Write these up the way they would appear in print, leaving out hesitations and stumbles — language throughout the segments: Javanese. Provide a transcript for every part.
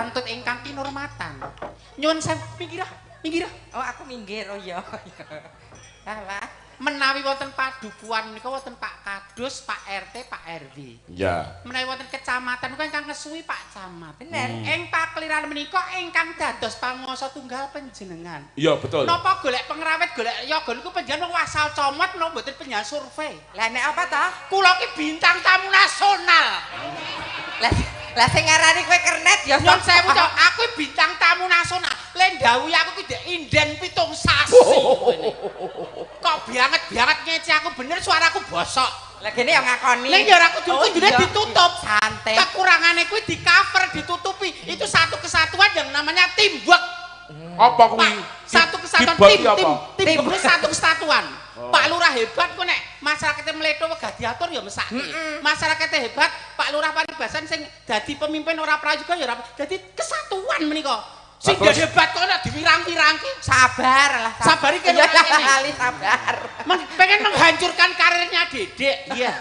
Tantut ingkang kinurmatan. Nyuwun sewu, minggirah, minggirah. Oh, aku minggir. Oh iya. Alah. Menawi wonten padukuhan menika wonten Pak Kadus, Pak RT, Pak RW. Iya. Menawi wonten kecamatan menika ingkang ngesuwi Pak Camat. Bener. Ing pakeliran menika ingkang dados panguwasa tunggal panjenengan. Iya, betul. Napa golek pengrawit, golek yoga niku panjenengan wong asal comot napa mboten panjenengan survei? Lah nek apa toh? Kula ki bintang tamu nasional. Lah lah sing ngarani kowe kernet ya Nyun sewu to, aku bintang tamu nasional. Le ndhawuhi aku ki ndek inden 7 sasi. Kok banget-banget ngece aku bener suaraku bosok. Lah gene ya ngakoni. Ning ya ora kudu Oh, kudune iya. ditutup. Santai. Kekurangane kuwi di-cover, ditutupi. Itu satu kesatuan yang namanya teamwork. Apa kuwi? Pak, satu kesatuan Keyboard tim ki apa? tim tim kuwi satu kesatuan. Pak Lurah hebat kok nek masyarakatnya mleto wegah diatur ya mesake. Masyarakatnya hebat, Pak Lurah paribasan sing dadi pemimpin ora prayoga ya ora. Dadi kesatuan menika. Sing Lah, terus- hebat kok nek diwirang-wirangke. Sabar lah. Sabar iki Iya, ora kene. lali sabar. Pengen menghancurkan karirnya Dedek. Iya.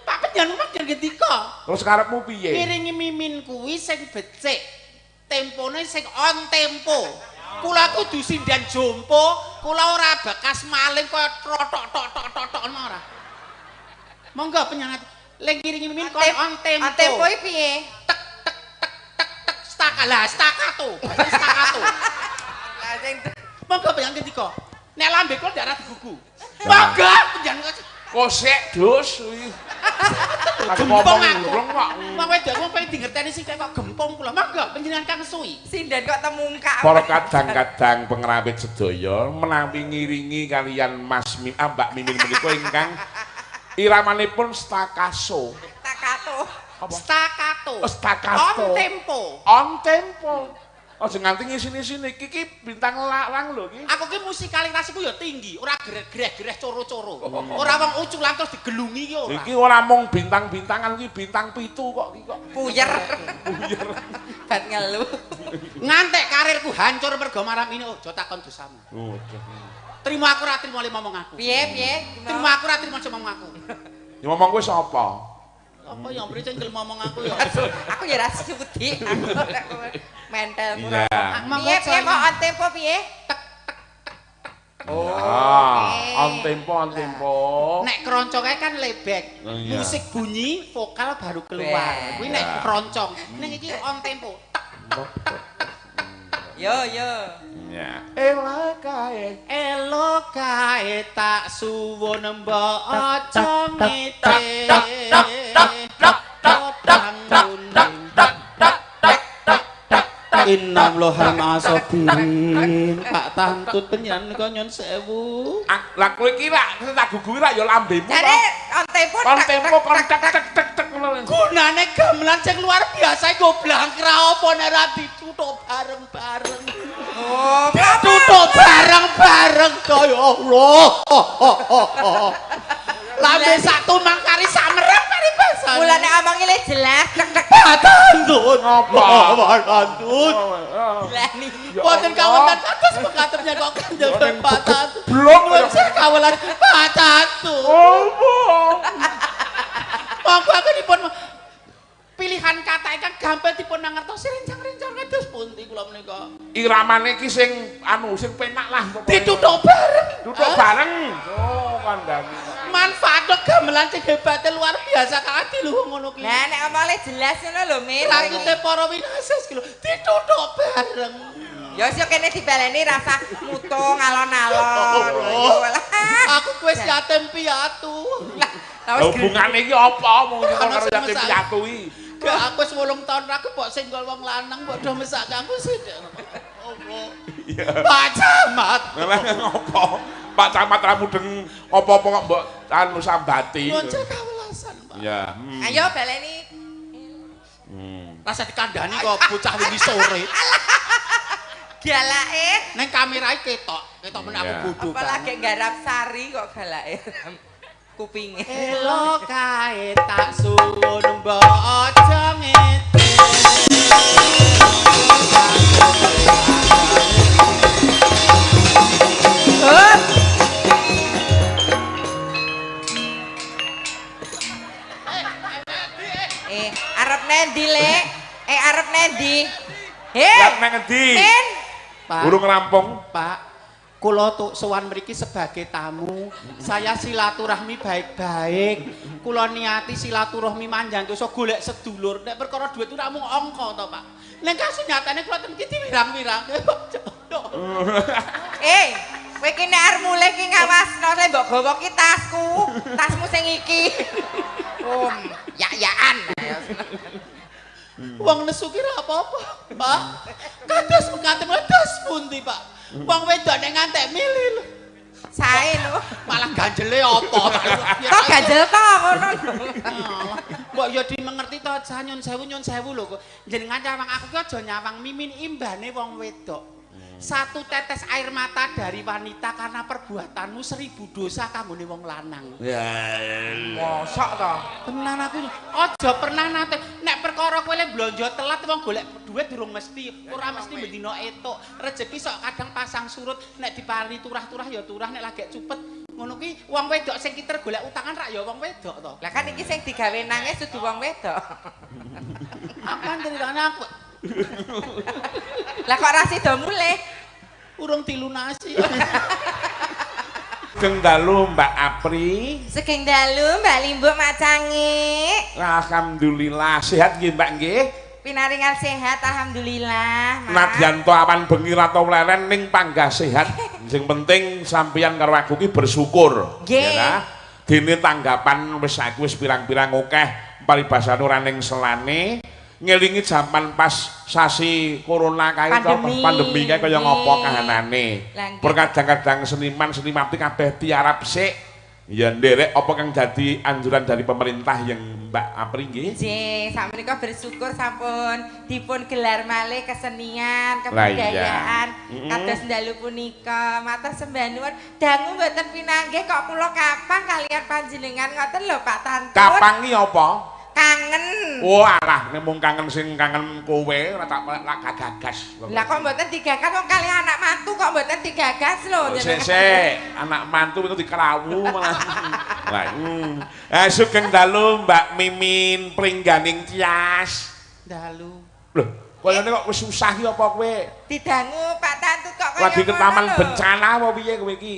Pak panjenengan panjenengan ngendika. Terus karepmu piye? Ngiringi mimin kuwi sing becik. Tempone sing on tempo. Kula kudu sinden jompo, kula ora bekas maling kaya trotok tok tok tok tok ngono ora. Monggo panjenengan le ngiringi mimin kon on tempo. On tempo iki piye? Tek tek tek tek tek staka lah staccato. Staccato. Lah sing Monggo panjenengan ngendika. Nek lambe kula ndak ora digugu. Monggo panjenengan Kosek dus kuwi. Aku gempong ngomong aku. urung kok. Wong wedok wong pengen dingerteni sing kok gempong kula. Monggo panjenengan kang suwi. sinden kok temungkak. Para kadang-kadang pengrawit sedaya menawi ngiringi kalian Mas Mim, ah, Mbak Mimin menika ingkang iramanipun staccato. Staccato. Apa? Staccato. Oh, staccato. On tempo. On tempo. Aja nganti ngisini-sini iki iki bintang larang lho iki. Aku ki musikalitasku ya tinggi, ora greh-greh coro-coro. Ora wong uculan terus digelungi ki ora. Iki ora mung bintang-bintangan iki bintang 7 kok iki kok. Puyer. Bat ngelu. Ngantek karirku hancur mergo malam ini ojo takon dosamu. Waduh. Trimo aku ora trimo le ngomong aku. Piye piye? Trimo aku ora trimo aja ngomong aku. Ya ngomong kowe sapa? Apa ya mrene cengkel ngomong aku ya. Aku ya ra sudi. Aku mentel Iya. Piye piye kok on tempo piye? Oh, on tempo, on tempo. Nek keroncong kae kan lebek. Oh, iya. Musik bunyi, vokal baru keluar. Kuwi nek keroncong. Ning iki on tempo. Tek tek tek. Yo yo. Ya. Ela kae. Elo kae tak suwun mbok aja ngete. Innalloha ma'asabirin. Pak Tantut panjenengan kok nyun sewu. Lah kowe iki rak tak gugu rak ya lambemu. Jare on tempo kon tempo kon tek tek tek tek ngono. Gunane gamelan sing luar biasa nggo blangkra apa nek ora dituthuk bareng-bareng. Oh, Dituthuk bareng-bareng kaya Allah. Lambe sak tumang kari sak merem kari basane. Mulane omongi le jelas tek tek Pak Tantut. Ngapa? Pak Tantut. lani. Ya Wonten Allah. kawonten kados mekaten kok kanjeng Pak Tantut. Blok. Nuwun kawelan Pak Tantut. Apa? Monggo aku dipun pilihan kata ingkang gampil dipun mangertosi rencang-rencang kados pundi kula menika. Iramane iki sing anu sing penak lah pokoknya. Dituthuk bareng. Duduk bareng. Oh, kandhani. Manfaat gamelan sing hebate luar biasa kang adiluhung ngono ki. Lah nek omong le jelas ngono lho Min. Langite para winasis ki lho dituthuk bareng. Ya wis yo kene dibaleni rasa mutung alon-alon. Yo lah. Aku wis yatim piatu. Lah wis Hubungane iki apa mung Ana karo sing yatim mesake. piatu iki. Gak aku wis 8 tahun ra kebok singgol wong lanang mbok do mesake aku sithik. Allah. Iya. Pak Camat. Lah ngopo? Pak Camat ra mudeng apa-apa kok mbok anu sambati. Nyuwun kawelasan, Pak. Ya. Ayo baleni. Rasa dikandani kok bocah wingi sore. Galake. Neng kamera iki ketok, ketok men aku Iya. bodoh. Apa lagi garap sari kok galake kupinge. Elo kae tak suwun mbok aja ngete. Hup. Eh, arep nendi, Lek? Eh, arep nendi? Hei. Lah, nang ngendi? Min. Pak. Urung rampung. Pak, kula tuk sowan mriki sebagai tamu. Saya silaturahmi baik-baik. Kula niati silaturahmi manjang dosa golek sedulur. Nek perkara dhuwit ora mung angka to, Pak. Nek kasunyatane kula ten iki diwirang-wirang. Eh, kowe ki nek arep mulih ki ngawasno, le mbok gawa ki tasku. Tasmu sing iki. Om, yak-yakan. Wong nesu ki ora apa-apa, Pak. Kados mekaten kados pundi, Pak? Wong wedok nek ngantek milih lho. Sae lho. Malah ganjele apa, Pak? Kok ganjel to ngono lho. Alah, mbok ya dimengerti to, Cah, nyun sewu lho kok. Jenengan nyawang aku ki aja nyawang Mimin, imbane wong wedok. Satu tetes air mata dari wanita karena perbuatanmu 1000 dosa kanggone wong lanang. Ya. Mosok to? Tenan aku aja pernah nate nek perkara kowe le blonjo telat, wong golek duit durung mesti, ora mesti bendina etuk. Rezeki sok kadang pasang surut, nek diparingi turah-turah ya turah, nek lagi cupet ngono kuwi wong wedok sing kiter golek utangan rak ya wong wedok to. Lah, kan iki sing digawe nangis dudu wong wedok. Aku kan ceritane aku Lah, kok ra sida mulih? Urung dilunasi. Sugeng dalu, Mbak Apri. Sugeng dalu, Mbak Limbuk Macange. Alhamdulillah sehat nggih, Mbak, nggih. Pinaringan sehat, alhamdulillah, Mas. Nadyan to awan bengi ra tau leren ning panggah sehat. Sing penting sampeyan karo aku ki bersyukur. Nggih. Ya ta? Dene tanggapan wis saiki wis pirang-pirang akeh, paribasane ora ning selane, ngelingi jaman pas sasi corona kae to, Pandemi. Pandemi kae kaya ngopo kahanane. Lah, nggih. Kadang-kadang seniman seniwati kabeh tiarap sik. Ya nderek apa kang dadi anjuran dari pemerintah yang Mbak Apri nggih? Nggih, sakmenika bersyukur sampun dipun gelar malih kesenian, Lah, iya. kebudayaan kados dalu punika. Matur sembah nuwun. Dangu mboten pinanggih kok kula kapang kalian panjenengan ngoten lho, Pak Tantut. Kapang ki apa? Kangen. Oh alah, nek mung kangen sing kangen kowe ora tak lak gagas. Lah, kok mboten digagas, wong kalih anak mantu kok mboten digagas lho Oh, sik jenengan. sik, anak mantu itu dikerawu malah. Lah. Eh, sugeng dalu, Mbak Mimin Pringganing Tias. Dalu. Loh, koyone kok wis susah ki apa kowe? Didangu Pak Tantut kok kaya Lagi ngono ketaman lho. bencana apa piye kowe iki?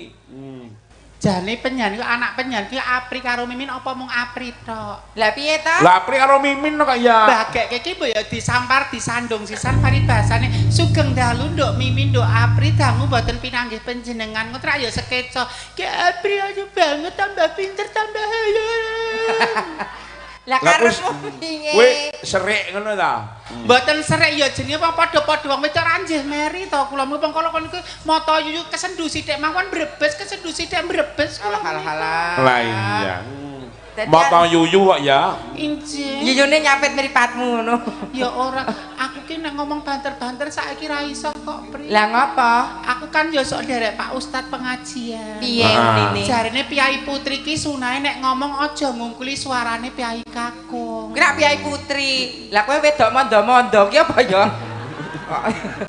Jane penyan iku anak penyan ki Apri karo Mimin apa mung Apri tok? Lah, piye to? Lah, Apri karo Mimin kok ya. Bagek iki mbok ya disampar disandung sisan paribasane sugeng dalu, Nduk Mimin, Nduk Apri, dangu mboten pinanggih panjenengan ngono ya sekeca. Ki Apri aja banget, tambah pinter, tambah hayo. Lah, Lah, karepmu piye? Kowe serik ngono ta? Mboten serik ya, jenenge wong padha-padha wong wedok ra nggih meri to kula mung kala kon iku mata yuyu kesendu sithik mawon brebes, kesendu sithik brebes kula. Alah alah. Lah iya. Dadi Mata yuyu kok ya. Injih. Yuyune nyapit mripatmu ngono. Ya ora, aku ki nek ngomong banter-banter saiki ra iso kok, Pri. Lah, ngopo? Aku kan ya sok derek Pak Ustad pengajian. Piye unine? Jarene Piyai Putri ki sunahe nek ngomong aja ngungkuli suarane Piyai Kakung. Kira Piyai Putri. Lah, kowe wedok mondo-mondo ki apa ya?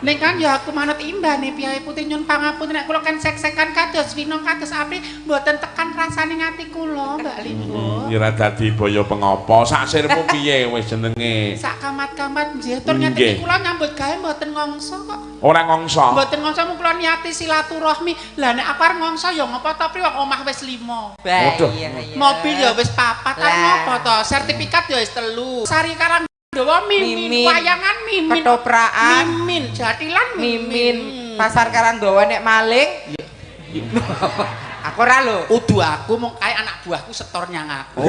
Ning kan ya aku manut imbane Piyai Putri, nyun pangapunten nek kula kan sek-sekan kados Winong kados Apri mboten tekan rasane ngati kula, Mbak Limbo. Ya ora dadi boyo pengopo. Sak sirmu piye wis jenenge? Sak kamat-kamat nggih, tur ngeten iki kula nyambut gawe mboten ngongso kok. Ora ngongso. Mboten ngongso, mung kula niati silaturahmi. Lah, nek aku arep ngongso ya ngopo to, Pri, wong omah wis 5. Waduh. Iya. Mobil ya wis papat, arep Lah. ngopo to? Sertifikat ya wis 3. Sari Karang Dawa Mimin, Mimin. wayangan Mimin, Ketoprakan. Mimin, jatilan Mimin. Mimin. Pasar Karangdowo nek maling. Aku ora lho. Udu aku, mung kae anak buahku setor nyang aku.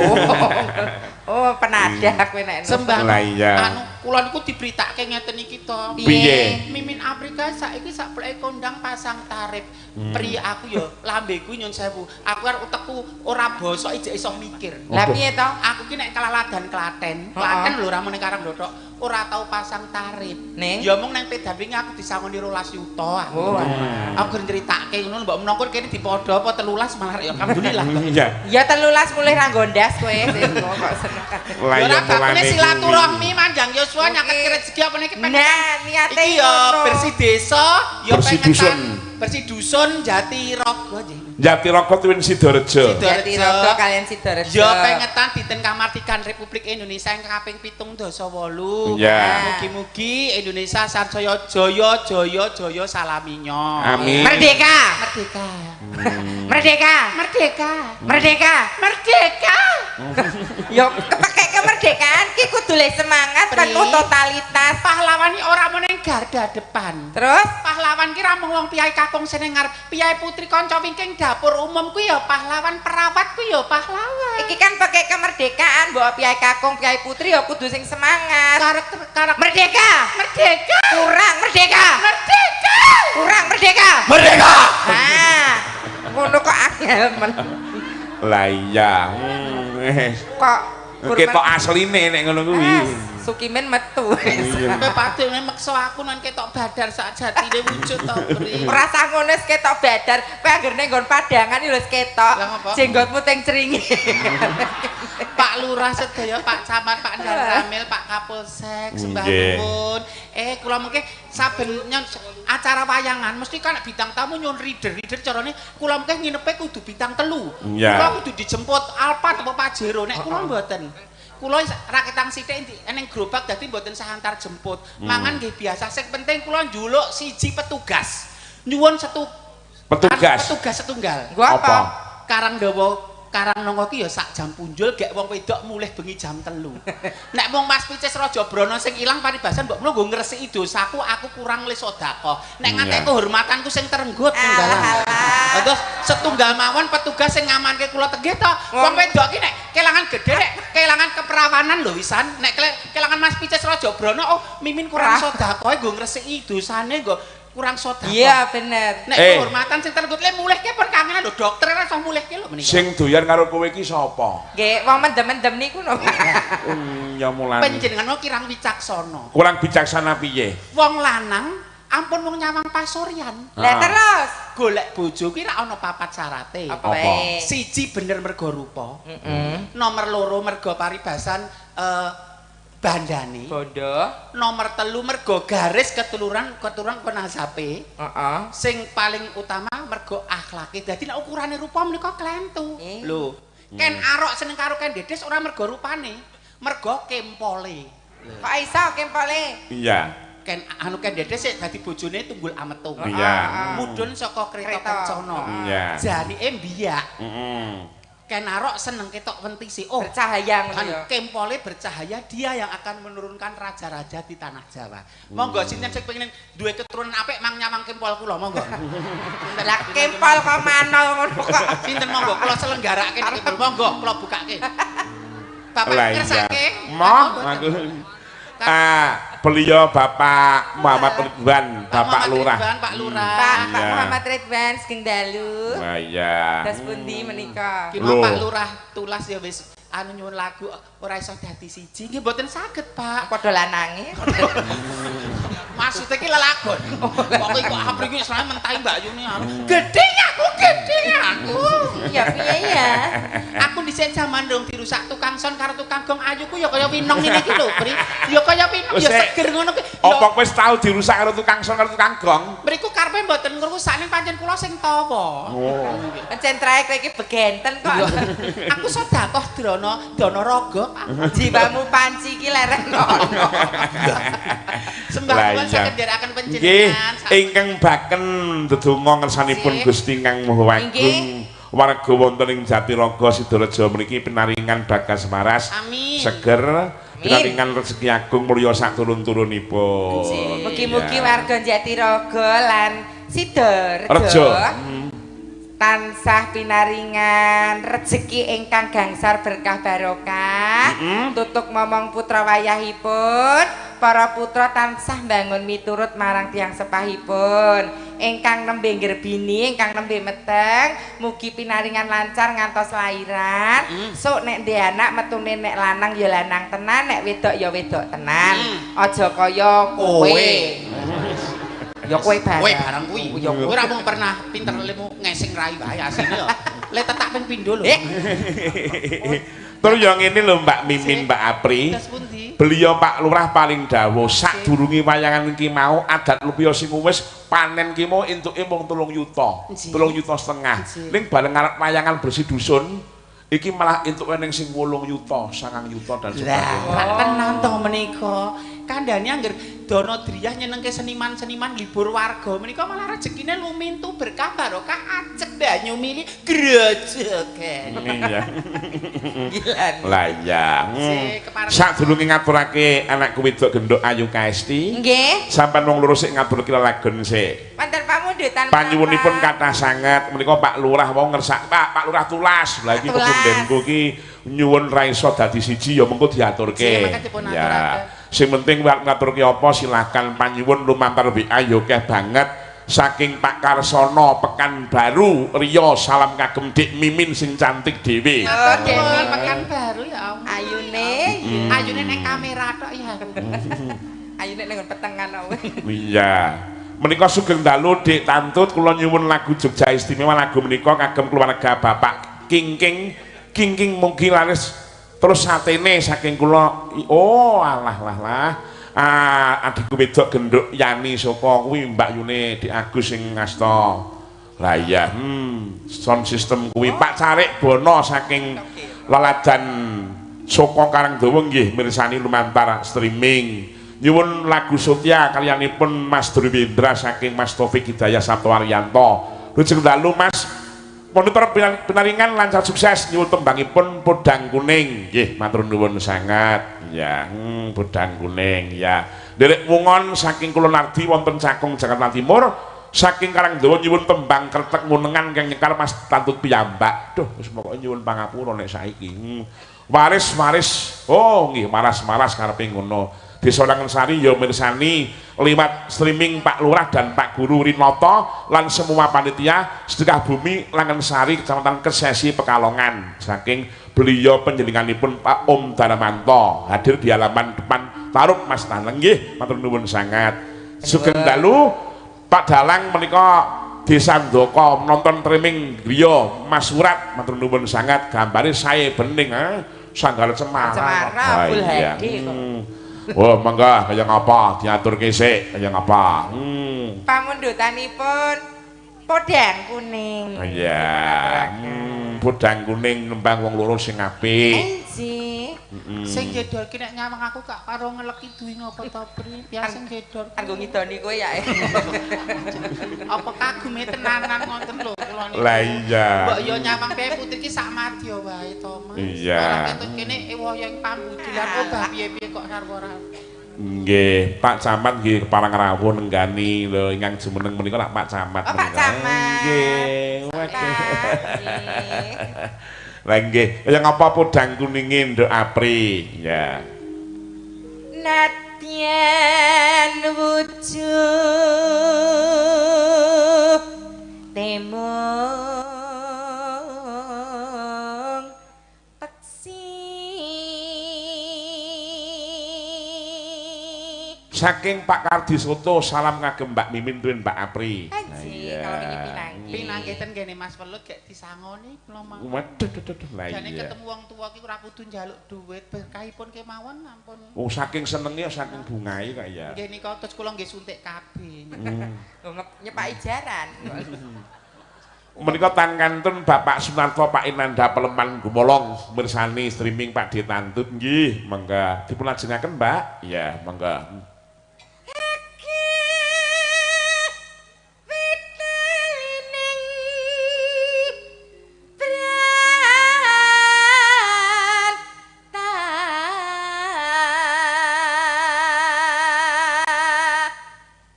Oh, penadah kowe nek. Sembah. Lah iya. Anu, kula niku diberitake ngeten iki to. Piye? Mimin Afrika saiki sak pleke kondang pasang tarif. Pri, aku ya lambeku nyun sewu. Aku arep utekku ora bosok ijek iso mikir. Lah, piye to? Aku ki nek kelaladan Klaten, Klaten lho, ora mung ning Karangdowo, ora tau pasang tarif. Ning? Ya mung nang Pedan wingi aku disangoni 12 yuta aku. Oh. Aku ger nyritake ngono, mbok menawa kene dipadha apa 13 malah ya alhamdulillah. Iya. Ya 13 mulih ra nggondas kowe sing kok seneng. Lah Ya ya ora bakune mulane silaturahmi manjang yuswa Oke. nyaket rezeki apa niki pengen. Nah, niate Iki ya ngono. bersih desa, ya Bersih pengetan dusun. Bersih dusun Jatirogo nggih. Jatirogo Twin Sidorejo. Sidorejo. Jatirogo kalian Sidorejo. Ya pengetan dinten kamardikan Republik Indonesia ingkang kaping 78. Ya. Mugi-mugi Indonesia sansaya jaya jaya jaya salaminya. Amin. Merdeka. Merdeka. Merdeka. Merdeka. Merdeka. Merdeka. Yo kepake kemerdekaan ki kudu le semangat Pri. penuh totalitas. Pahlawan iki ora mung ning garda depan. Terus Pahlawan ki ra mung wong piyai kakung sing ning ngarep, piyai putri kanca wingking dapur umum kuwi ya pahlawan, perawat kuwi ya pahlawan. Iki kan pakai kemerdekaan, mbok piyai kakung, piyai putri ya kudu sing semangat. Karakter karakter Merdeka. Merdeka. Kurang merdeka. Merdeka. Kurang merdeka. Merdeka. Ah, ngono kok angel men. Lah iya. Kok Ketok asline nek ngono kuwi. Ah, Sukimen metu. Iya. Kowe padune meksa aku nang ketok badar sak jatine wujud to, Pri. Ora usah ngono wis ketok badar. Kowe anggere ning nggon padangan iki lho wis ketok. Lah ngapa? Jenggotmu teng ceringi. Pak Lurah sedaya, Pak Camat, Pak Danramil, Pak Kapolsek, sembah nuwun. Kula mengke saben nyon acara wayangan mesti kan bintang tamu nyun rider, rider carane kula mengke nginepe kudu bintang 3. Kula kudu dijemput Alphard apa Pajero, nek kula mboten. Kula raketang sithik ning gerobak dadi mboten sah antar jemput. Mangan nggih biasa, sing penting kula njuluk siji petugas. Nyuwun setu Petugas. Petugas setunggal. Nggo apa? Karangdawa Karangnangka ki ya sak jam punjul gek wong wedok mulih bengi jam 3. Nek wong Mas Picis Raja Brana sing ilang paribasan mbok menawa nggo ngresiki dosaku aku kurang le sedekah. Nek ngantek kehormatanku sing terenggut tunggalan. Alah. Terus setunggal mawon petugas sing ngamanke kula tegih to. Wong wedok ki nek kelangan gedhe nek kelangan keperawanan lho wisan. Nek kelangan Mas Picis Raja Brana oh mimin kurang sedekahe nggo ngresiki dosane nggo kurang sedekah. Iya bener. Nek kehormatan sing terenggut le mulihke pun kangenan lho dokter ora iso mulihke lho menika. Sing doyan karo kowe iki sapa? Nggih, wong mendem-mendem niku no. Ya mulane. Panjenengan mau kirang wicaksana. Kurang bijaksana piye? Wong lanang ampun wong nyawang pasuryan. Lah terus Golek bojo kuwi ra ana papat syarate. apa wae? Siji bener mergo rupa. Heeh. Nomor loro mergo paribasan bandane. Bondo. Nomor telu mergo garis keturunan keturunan penasape. Heeh. Sing paling utama mergo akhlake. Dadi nek ukurane rupa menika klentu. Lho, Ken Arok seneng karo Ken Dedes ora mergo rupane, mergo kempole. Kok iso kempole? Iya. Ken anu Ken Dedes sik dadi bojone Tunggul Ametung. Iya. Mudhun saka kereta Kereta. kencana. Iya. Janike mbiyak. Heeh. Ken Arok seneng ketok wentisi. Oh, Bercahaya ngono anu ya. kempole bercahaya, dia yang akan menurunkan raja-raja di tanah Jawa. Monggo sinten sing pengen duwe keturunan apik mang nyawang kempol kula monggo. Sinten? Lah kempol kok manol ngono kok. Sinten monggo kula selenggarake nek kempol monggo kula bukake. Bapak Lah iya. ngersake. Moh aku. Beliau Bapak Muhammad Ridwan, Pak Bapak Muhammad Lurah. Ridwan, Pak Lurah. Pak Pak Iya. Muhammad Ridwan sugeng dalu. Lah iya. Das pundi menika? Ki mau Loh. Pak Lurah tulas ya wis anu nyuwun lagu ora iso dadi siji. Nggih mboten saged, Pak. Padha lanange. Maksudnya ki lelagon. Kok iku apri iki istilahnya mentahi Mbak Yuni anu. Gedhe aku, gedhe aku. Ya piye ya? Aku dhisik jaman dong dirusak tukang son karo tukang gong ayuku ya kaya winong ngene iki lho, Pri. Ya kaya winong ya Wis, eh, seger ngono ki. Ya Apa kowe wis tau dirusak karo tukang son karo tukang gong? mriku karepe mboten ngrusak ning pancen kula sing tawa. Oh. Pancen trae kowe iki begenten kok. Aku sedekah drana dana raga, Pak. Jiwamu panci iki lereng ono. Sembah Lah nuwun iya. saged nderekaken Nggih, panjenengan. ingkang baken ndedonga ngersanipun Nggih. Gusti Kang Maha Agung. Nggih. Warga wonten ing Jatirogo Sidorejo mriki pinaringan bagas waras. Amin. Seger, pinaringan rezeki agung mulya sak turun-turunipun. Mugi-mugi Iya. warga Jatirogo lan Sidorejo Rejo. Tansah pinaringan rejeki ingkang gangsar berkah barokah. Tutuk momong putra wayahipun, para putra tansah mbangun miturut marang tiyang sepahipun. Ingkang nembe nggerbini, ingkang nembe meteng, mugi pinaringan lancar ngantos lairan. Sok nek ndek anak metune nek lanang ya lanang tenan, nek wedok ya wedok tenan. Aja kaya kowe. Kowe. Ya kowe barang. Kowe barang kuwi. Ya Kowe ora mung pernah pinter lemu ngesing rai wae asine ya. Le tetak ping pindho lho. Terus yang ini lho Mbak Mimin, Mbak Apri. Terus pundi? Beliau Pak Lurah paling dawuh sadurunge wayangan iki mau adat lupiya sing wis panen ki mau entuke mung 3 yuta, 3,5 yuta. Ning bareng ngarep wayangan bersih dusun iki malah entuke ning sing 8 yuta, 9 yuta dan sebagainya. Lah, tenan to menika. Kandhane angger dono driyah nyenengke seniman-seniman libur warga menika malah rezekine lumintu berkah barokah ajeg banyu mili grejegen. Iya. Gilan. Lah iya. Sik, kepareng. Sadurunge ngaturake anakku wedok genduk Ayu Kaesti. Nggih. Sampeyan wong loro sik ngaturke lelagon sik. Wonten pamundutan Panyuwunipun kathah sanget menika Pak Lurah wau ngersak Pak, Pak Lurah Tulas. Lha iki pepundenku ki nyuwun ra iso dadi siji ya mengko diaturke. Ya. Sing penting arep ngaturke apa silakan panyuwun lumantar WA ya akeh banget. Saking Pak Karsono Pekanbaru Riyo salam kagem Dik Mimin sing cantik dhewe. Matur nuwun Pekanbaru ya Allah. Ayune, Ayune ning kamera tok ya. Ayune ning petengan kok. Iya. Menika sugeng dalu Dik Tantut kula nyuwun lagu Jogja Istimewa lagu menika kagem keluarga Bapak Kingking Kingking mugi laris terus satene saking kula. Oh alah lah lah. Ah, adikku wedok genduk Yani saka kuwi Mbak Yune Dik Agus sing ngasta. Lah iya, sound system kuwi Pak Carik Bono saking Laladan Soko Karangdawa nggih mirsani lumantar streaming. Nyuwun lagu Sotya kaliyanipun Mas Druwendra saking Mas Taufik Hidayah Sabto Aryanto. Lujeng dalu Mas. Monitor pinaringan lancar sukses nyuwun tembangipun Podang Kuning. Nggih, matur nuwun sangat. Ya, Podang Kuning ya. Nderek Wungon saking Kulonardi wonten Cakung Jakarta Timur. Saking Karangdawa nyuwun tembang Kretek Munengan kang nyekar Mas Tantut piyambak. Duh, wis pokoke nyuwun pangapura nek saiki. Waris-waris. Oh, nggih, maras-maras karepe ngono. Desa Langensari ya mirsani liwat streaming Pak Lurah dan Pak Guru Rinoto lan semua panitia sedekah bumi Langensari Kecamatan Kesesi Pekalongan saking beliau panjenenganipun Pak Om Darmanto hadir di halaman depan Tarub Mas Taneng nggih matur nuwun sangat. Sugeng dalu Pak Dalang menika Desa Ndoko nonton streaming griya Mas Surat matur nuwun sangat gambare sae bening Sanggar Cemara. Cemara full HD kok. Wah, mangga kaya ngapa diaturke sik kaya ngapa. Pamundutanipun Podang Kuning. Iya. Podang Kuning nembang wong loro sing apik. Enji. Sing jedor ki nek nyawang aku gak karo ngeleki duwi ngopo to, Pri? Biasa sing jedor. Kanggo ngidoni kowe ya. Apa kagume tenanan ngoten lho kula niku. Lah iya. Mbok yo nyawang piye putri ki sak madya wae to, Mas. Iya. Ora ketut kene ewah yang pambujulan obah piye-piye kok sarwa ora. Nggih, Pak Camat nggih keparang rawuh nenggani lho ingkang jumeneng menika lak Pak Camat. Oh, Pak Camat. Nggih. Waduh. Lah nggih, kaya ngapa Podang Kuninge Nduk Apri? Ya. Nadyan wujud temung peksi. Saking Pak Kardi Soto salam kagem Mbak Mimin tuwin Mbak Apri. Haji, kalau wingi pinanggi. Pinanggi ten kene Mas Welut gek disangoni kula mau. Waduh, duh, duh, duh. Lah Jane iya. ketemu wong tuwa ki ora kudu njaluk dhuwit, berkahipun kemawon ampun. Oh, saking senenge saking bungahe kok ya. Nggih nika terus kula nggih suntik kabeh. Nyepaki jaran. Menika tan kantun Bapak Sunarto Pak Inanda Peleman Gumolong mirsani streaming Pak D Tantut nggih, mangga dipun lajengaken Mbak. Iya, mangga.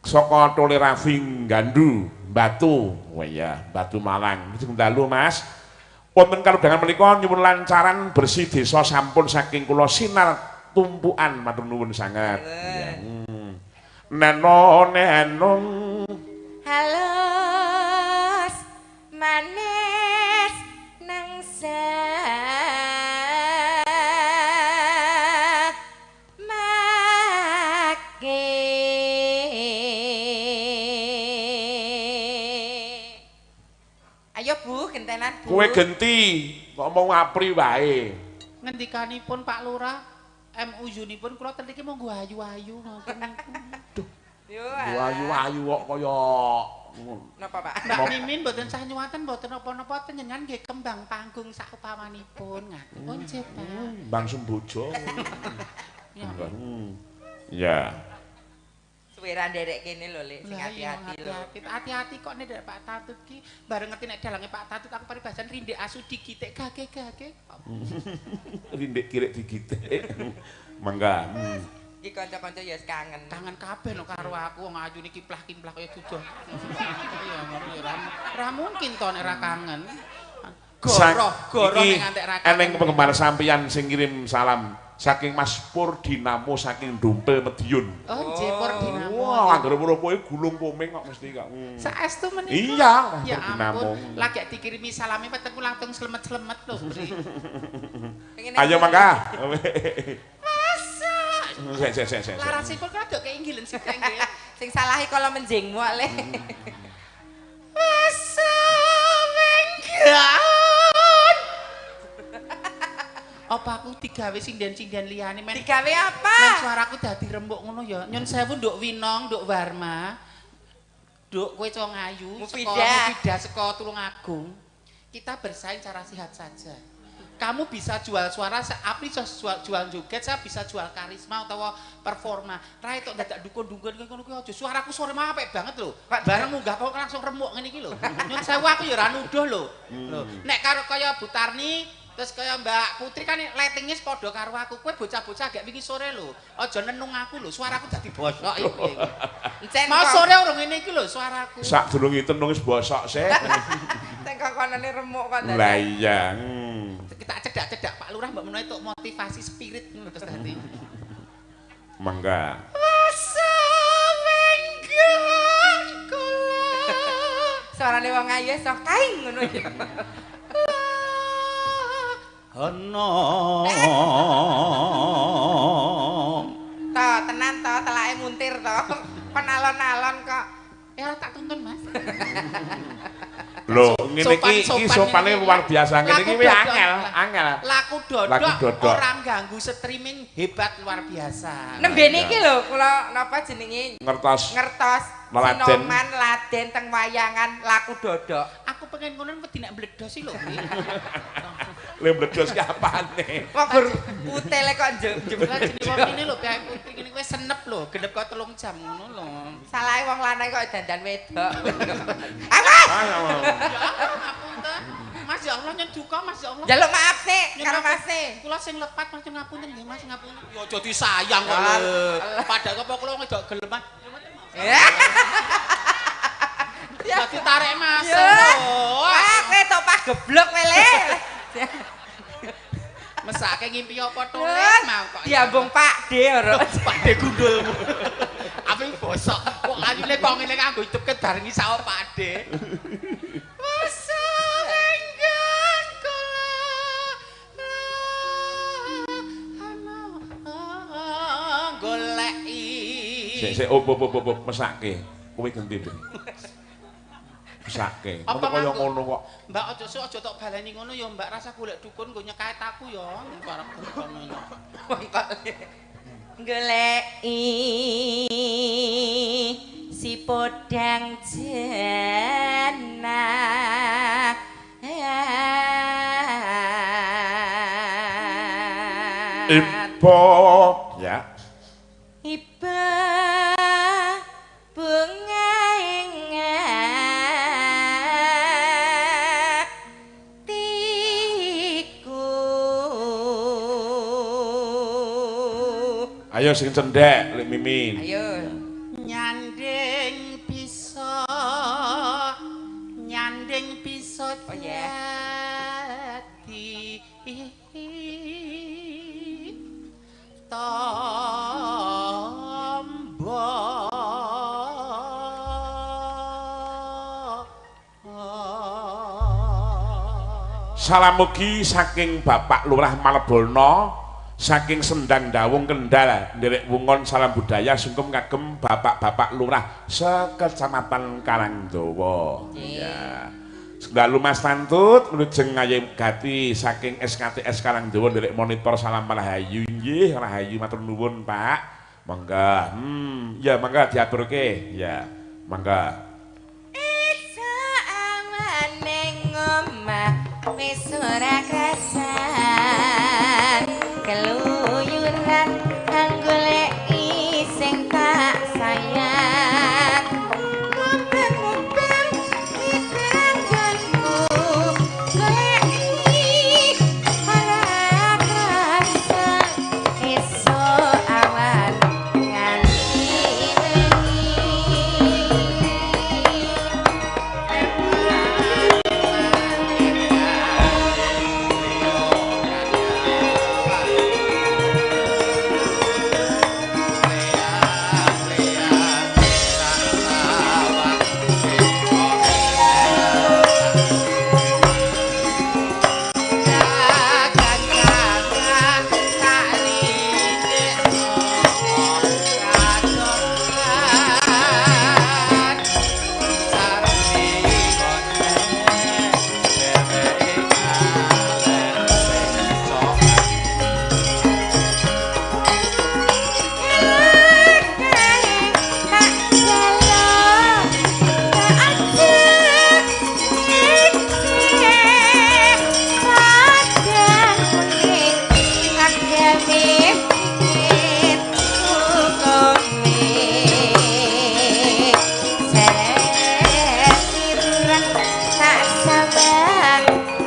Saka Tole Raffi Gandu Batu. Wah iya, Batu Malang. Sugeng dalu Mas. Wonten kalodhangan menika nyuwun lancaran bersih desa sampun saking kula sinar tumpukan matur nuwun sanget. Iya. Neno nenung halus manis nangsa make. Ayo Bu, gentenan Bu. Kowe genti, kok mau ngapri wae. Ngendikanipun Pak Lurah MUU-nipun kula ten iki monggo ayu-ayu ngoten niku. Duh, Yo. ayu-ayu kok kaya Napa, Pak? Mbak Mimin mboten sah nyuwaten mboten napa-napa jenengan nggih kembang panggung saupamanipun ngaten. Oh nggih, Pak. Bang Sembojo. Ya. Ya. Suwe ra nderek kene lho, Lek, sing Lah iya, hati-hati lho. Hati-hati kok nek Pak Tatut ki bareng ngerti nek dalange Pak Tatut aku paribasan rindik asu digitik gage-gage. Rindik kirik digitik. Mangga. Iki kanca-kanca ya wis kangen. Kangen kabeh no karo aku wong ayune kiplah-kiplah kaya duduh. Iya ngono ya ra mungkin to nek ra kangen. Goroh, goroh nek ngantek ra kangen. Eneng penggemar sampeyan sing ngirim salam saking Mas Purdinamo saking Dumpel Mediun. Oh, nggih Purdinamo. Wah, anggere weruh kowe gulung komeng kok mesti kok. Saestu menika. Iya, Ya Purdinamo. ampun, lagi dikirimi salame wetengku langsung slemet-slemet lho, Bri. Ayo mangga. Masa? Sik sik sik sik. Larasipun kan rada keinggilan sithik nggih. Sing salahi kala menjingmu kok, Le. Masa wenggan. Apa aku digawe sinden-sinden liyane men Digawe apa? Men suaraku dadi rembuk ngono ya. Nyun sewu Nduk Winong, Nduk Warma. Nduk kowe cong ayu saka Mufidah. Mufidah saka Tulungagung. Kita bersaing cara sehat saja. Kamu bisa jual suara, aku bisa jual joget, saya bisa jual karisma utawa performa. Ra itu dadak dukun-dukun ngono kuwi aja. Suaraku sore mah apik banget lho. Bareng munggah pokok langsung remuk ngene iki lho. Nyun sewu aku ya ora nuduh lho. Lho, nek karo kaya Bu Tarni terus kaya Mbak Putri kan lightingnya padha karo aku. Kowe bocah-bocah agak wingi sore lho. Aja nenung aku lho, suaraku dadi bosok iki. Encen Mau kok. sore urung ngene iki lho suaraku. Sadurunge tenung wis bosok sik. Sing kok konone remuk kok dadak. Lah iya. Kita cedak-cedak Pak Lurah mbok menawa entuk motivasi spirit ngono terus dadi. Mangga. Masa wenggan kula. Suarane wong ayu sok kaing ngono ya. Ana. To, tenan to, telake muntir to. Kon alon-alon kok. Ya ora tak tuntun, Mas. Lho, ngene iki iki sopane luar biasa. Ngene iki angel, angel. Laku dodok ora ganggu streaming hebat luar biasa. Nembe niki lho kula napa jenenge Ngertos. Ngertos sinoman laden teng wayangan laku dodok. Aku pengen ngono wedi nek mbledos iki lho. Le mbledos ki apane? Wong gur putele kok njem. Lah jenenge wong ngene lho, Kyai Putri ngene kowe senep lho, genep kok 3 jam ngono lho. Salahe wong lanang kok dandan wedok. Awas! Ya ngapunten. Mas ya Allah nyen duka Mas ya Allah. Njaluk maaf sik karo Mase. Kula sing lepat Mas ngapunten nggih Mas ngapunten. Ya aja disayang kok lho. Padahal apa kula wedok geleman. Ya ditarik Mas lho. Wah, kowe tok pageblok kowe le. Mesake ngimpi apa to le mau kok. Diambung Pak D ora. Pak D gundulmu. Ape bosok. Kok ayune kok ngene kanggo idep barengi sawo Pak D. Masa enggan kula ana goleki. Sik sik op op op mesake. Kowe genti, Dik. Mesake. Ngono kaya ngono kok. Mbak aja sik aja tok baleni ngono ya Mbak rasa golek dukun nggo nyekait aku ya bareng ngono. Wong kok goleki si podang jenah. Ibu ya. Iba bunga ing atiku. Ayo sing cendhek Lek Mimin. Ayo. Nyanding bisa, nyanding bisa Oh, yeah. dadi tombo. Salam mugi saking Bapak Lurah Malebolno saking Sendang Dawung Kendal nderek wungon salam budaya sungkem kagem bapak-bapak lurah sekecamatan Karangdawa. Ya. Dalu Mas Tantut wilujeng ngayem gati saking SKTS Karangdawa nderek monitor salam rahayu nggih, rahayu matur nuwun Pak. Monggo. Ya monggo diaturke. Ya, monggo. Esuk awan ning omah wis ora krasan keluyuran anggoleki sing tak sayang mubeng-mubeng mitanggonku goleki ora krasa esuk awan nganti wengi.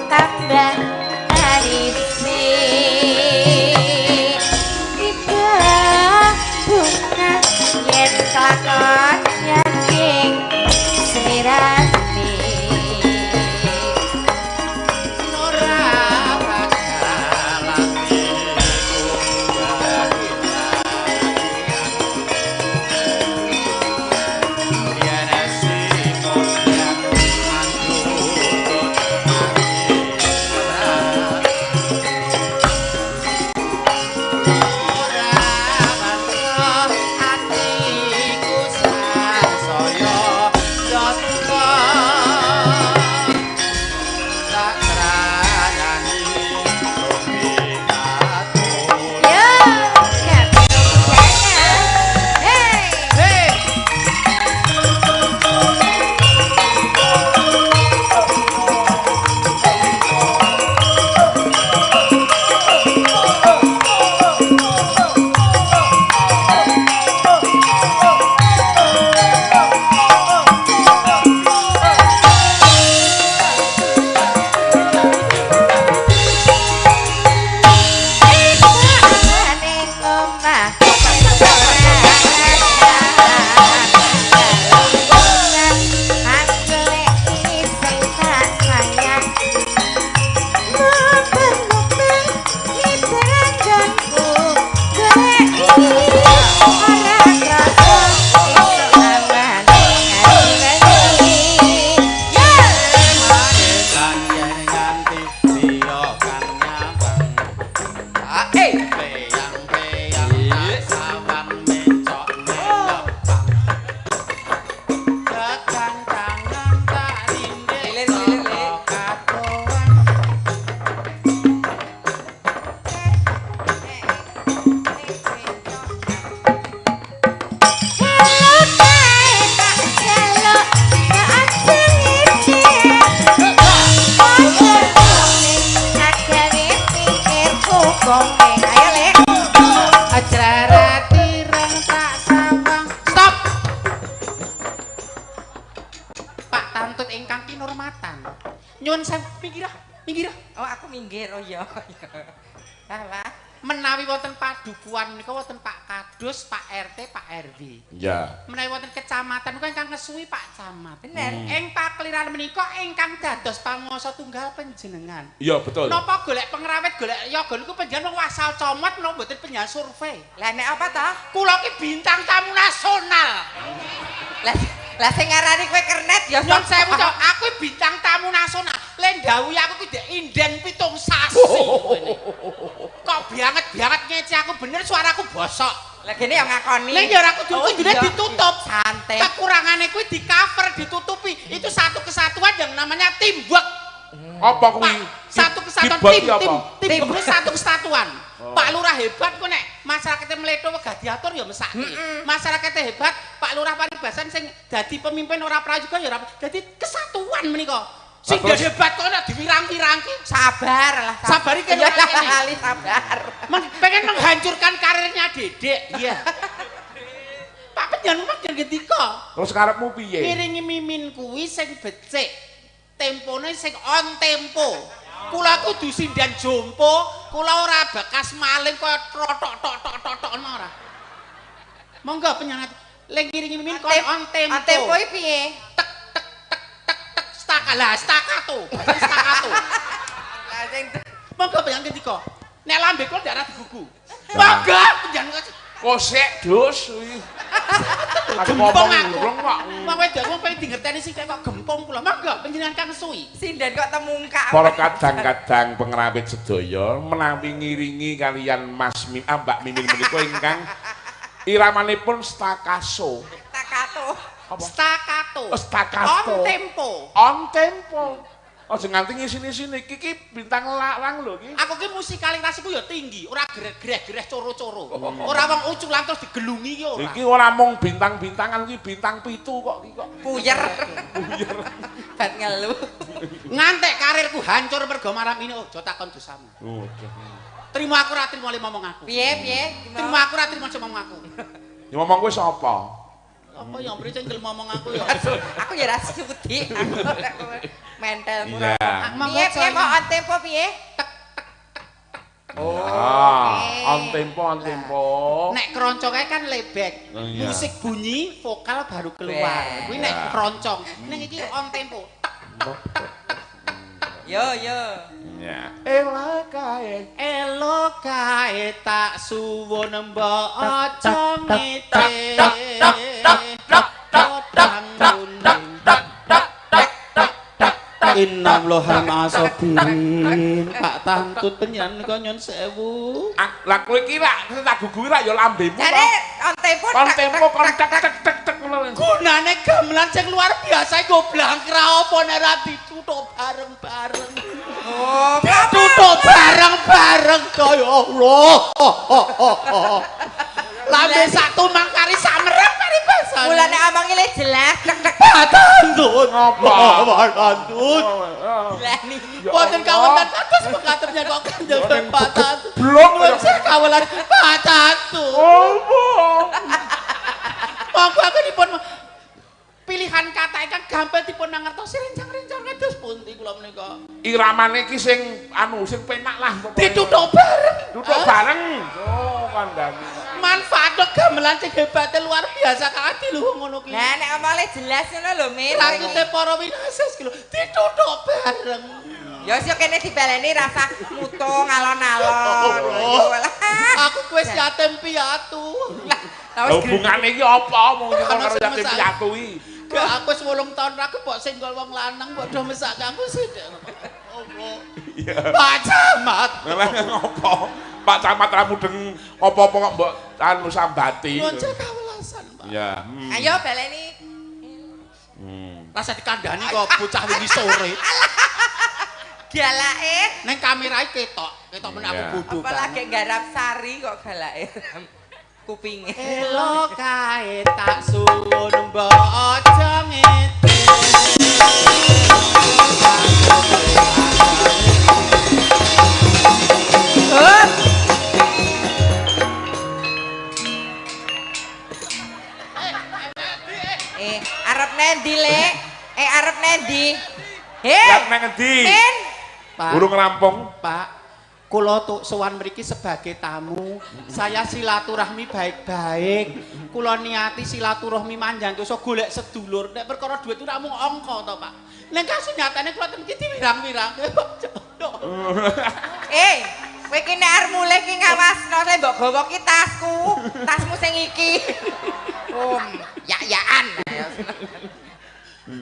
Tambah tarisi tiba bunga yen kelakon yakin slirani. Yo, kabeh. Hey. Ayo Lek. Stop. Pak Tantut ingkang kinurmatan. Nyuwun sewu minggirah, minggirah. Oh aku minggir, oh iya. Lah. Menawi wonten padukuhan menika wonten Pak Kadus, Pak RT, Pak RW. Ya. Menawi wonten kecamatan menika ingkang ngesuwi Pak Camat. Bener. Ing pakeliran menika ingkang dados panguwasa tunggal panjenengan. Iya betul. Napa golek pengrawit, golek yoga niku panjenengan wong asal comot napa mboten panjenengan survei. Lah nek apa toh? Kula ki bintang tamu nasional. Lah sing ngarani kowe kernet ya Nyun sewu to, aku bintang tamu nasional. Le ndhawuhi aku ki ndek inden 7 sasi. Kok banget-banget ngece aku bener suaraku bosok. Lah gene yang ngakoni. Ning ya ora kudu Oh, kudune iya. ditutup. Santai. Kekurangane kuwi di cover, ditutupi. Itu satu kesatuan yang namanya teamwork. Apa kuwi? Pak, satu kesatuan Keyboard tim ki apa? tim tim kuwi satu kesatuan. Pak Lurah hebat kok nek masyarakatnya mleto wegah diatur ya mesake. Masyarakatnya hebat, Pak Lurah paribasan sing dadi pemimpin ora prayoga ya ora. Dadi kesatuan menika. Sing Lah, terus- hebat kok nek diwirang-wirangke. Sabar lah. Sabar iki Iya, ora kene. lali sabar. Pengen menghancurkan karirnya Dedek. Iya. Pak panjenengan panjenengan ngendika. Terus karepmu piye? Ngiringi mimin kuwi sing becik. Tempone sing on tempo. Kula kudu sinden jompo, kula ora bekas maling kaya trotok tok tok tok tok ora. Monggo panjenengan lek ngiringi mimin kon on tempo. On tempo iki piye? Tek tek tek tek tek staka lah staccato. Staccato. Lah sing Monggo panjenengan ngendika. Nek lambe kula ndak ora digugu. Monggo panjenengan Kosek dus kuwi. Aku gempong ngomong aku. urung kok. Wong wedok wong pengen dingerteni sing kok gempong kula. Monggo panjenengan kang suwi. sinden kok temungkak. Para kadang-kadang pengrawit sedaya menawi ngiringi kalian Mas Mim, ah, Mbak Mimin menika ingkang iramanipun staccato. Staccato. Apa? Staccato. Oh, staccato. On tempo. On tempo. Aja nganti ngisini-sini iki iki bintang larang lho iki. Aku ki musikalitasku ya tinggi, ora greh-greh coro-coro. Ora wong uculan terus digelungi ki ora. Iki ora mung bintang-bintangan iki bintang pitu kok iki kok. Puyer. Bat ngelu. Ngantek karirku hancur mergo malam ini oh, aja takon dosamu. Oh, Terima aku ora trimo le ngomong aku. Piye piye? Terima aku ora trimo aja ngomong aku. Ya ngomong kowe sapa? Apa ya mrene sing gelem ngomong aku ya. Aku ya ra sudi. Aku mentelmu. Iya. Piye piye kok on tempo piye? Oh, on tempo, on tempo. Nek keroncong kae kan lebek. Oh, iya. Musik bunyi, vokal baru keluar. Kuwi nek keroncong. Ning iki on tempo. Tek tek tek. Yo yo. Ya. Ela kae. Elo kae tak suwun mbok aja ngete. Innalloha ma'asabirin. Pak Tantut penjenengan kok nyun sewu. Lah kowe iki rak lagu kuwi rak ya lambemu. Jare on tempo kon tempo kon tek tek tek tek ngono. Gunane gamelan sing luar biasa iku blangkra apa nek ora ditutuk bareng-bareng. Oh, Ditutuk bareng-bareng kaya Allah. Lambe sak tumang kari sak merem kari basane. Mulane omongi le jelas tek tek Pak Tantut. Ngapa? Pak Tantut. lani. Ya Wonten Allah. kawonten kados mekaten kok kanjeng Pak Tantut. Blok. Nuwun kawelan Pak Tantut. Opo? Monggo aku dipun pilihan kata ingkang gampil dipun mangertosi rencang-rencang kados pundi kula menika. Iramane iki sing anu sing penak lah pokoknya. Ditutuk bareng. Duduk bareng. Oh, kandhani. Manfaat gamelan sing hebate luar biasa kang adiluhung ngono ki. Lah nek omong le jelas ngono lho Min. Rakite para winases ki lho ditutuk bareng. Ya wis yo kene dibaleni rasa mutung alon-alon. Yo lah. Aku wis yatim piatu. Lah wis Hubungane iki apa mung Ana karo sing yatim mesake. piatu iki. Gak aku wis 8 tahun aku mbok singgol wong lanang mbok do mesake aku sithik. Allah. Iya. Pak Camat. Lah ngopo? Pak Camat ra mudeng apa-apa kok mbok anu sambati. Nyuwun kawelasan, Pak. Ya. Ayo baleni. Rasa dikandani kok bocah wingi sore. Galake. Neng kamera iki ketok, ketok men aku Iya. bodoh. Apa lagi garap sari kok galake kupinge. Elo kae tak suwun mbok aja ngete. Hup. Eh, arep nendi, Lek? Eh, arep nendi? Hei. Lah nang endi? Min. Pak, Burung rampung. Pak, kula tuk sowan mriki sebagai tamu. Saya silaturahmi baik-baik. Kula niati silaturahmi manjang iso golek sedulur. Nek perkara dhuwit ora mung angka to, Pak. Nek kasunyatane kula ten iki diwirang-wirang. Eh, kowe ki nek arep mulih ki ngawasno le mbok gawa ki tasku, tasmu sing iki. Om, yak-yakan.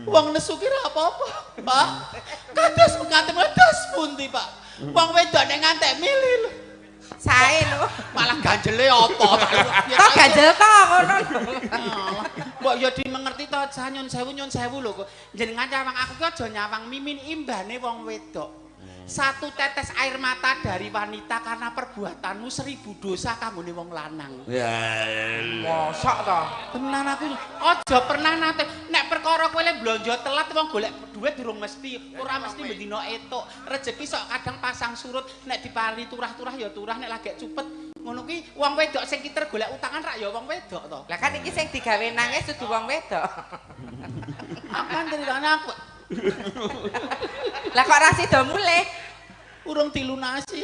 Wong nesu ki ora apa-apa, Pak. Kados mekaten kados pundi, Pak? Wong wedok nek ngantek milih lho. Sae lho. Malah ganjele apa? Kok ganjel to ngono lho. Mbok ya dimengerti to, cah nyun sewu lho kok. Jenengan nyawang aku ki aja nyawang mimin imbane wong wedok. Satu tetes air mata dari wanita karena perbuatanmu 1000 dosa kanggone wong lanang. Ya. Mosok to. Tenan aku aja pernah nate nek perkara kowe le blonjo telat wong golek duit durung mesti, ora mesti bendina etuk. Rejeki sok kadang pasang surut, nek diparingi turah-turah ya turah, nek lagek cupet ngono kuwi wong wedok sing kiter golek utangan rak ya wong wedok to. Lah kan iki sing digawe nangis dudu wong wedok. Apa ceritane aku? Lah kok ra sida mulih? Urung dilunasi.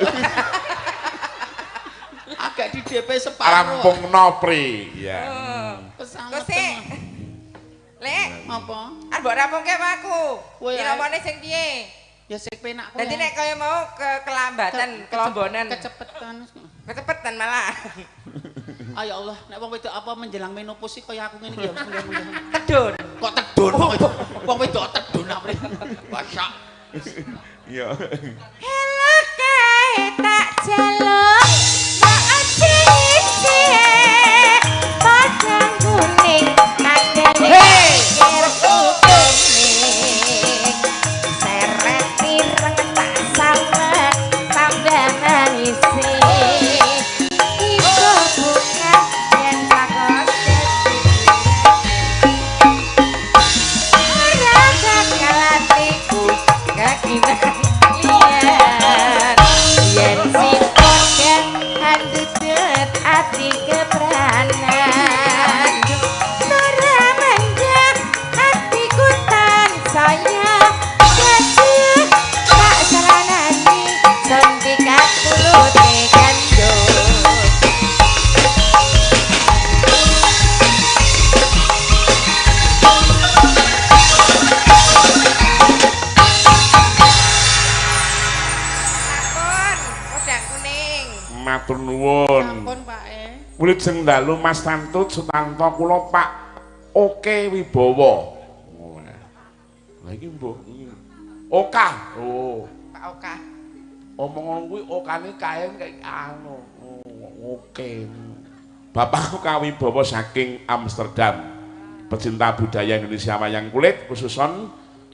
Agak di DP separuh. Rampungno pri. Ya. Kesanget. Kok sik? Lek, Apa? arep mbok rampungke apa aku? Kowe ae. Iramane sing piye? Ya sing penak kowe. Dadi nek kaya mau kelambatan, kelombonan. Kecepetan. Kecepetan malah. Ah ya Allah, nek wong wedok apa menjelang menopause sih kaya aku ngene iki ya mesti. Tedun. Kok tedun? Wong wedok tedun apa? Wasak. Iya. Hello kae tak jaluk tak aja isi padang kuning adane pikirku kuning seret ireng tak samet tambah mangisi iku bukan yen takon ora bakal atiku kakinan liyan yen si podang handutut ati kepranan ora menjak atiku tansaya gaduh tak saranani suntikan mulute kandung. Sampun, podang kuning. Matur nuwun. Sampun, Pak e. Wilujeng dalu Mas Tantut Sutanto kula Pak Oke Wibowo. Lah iki mbok Oka. Oh, Pak Oka. omong ngono kuwi okane kae kayak anu. Oke. Bapak Oka Wibowo saking Amsterdam. Pecinta budaya Indonesia wayang kulit khususon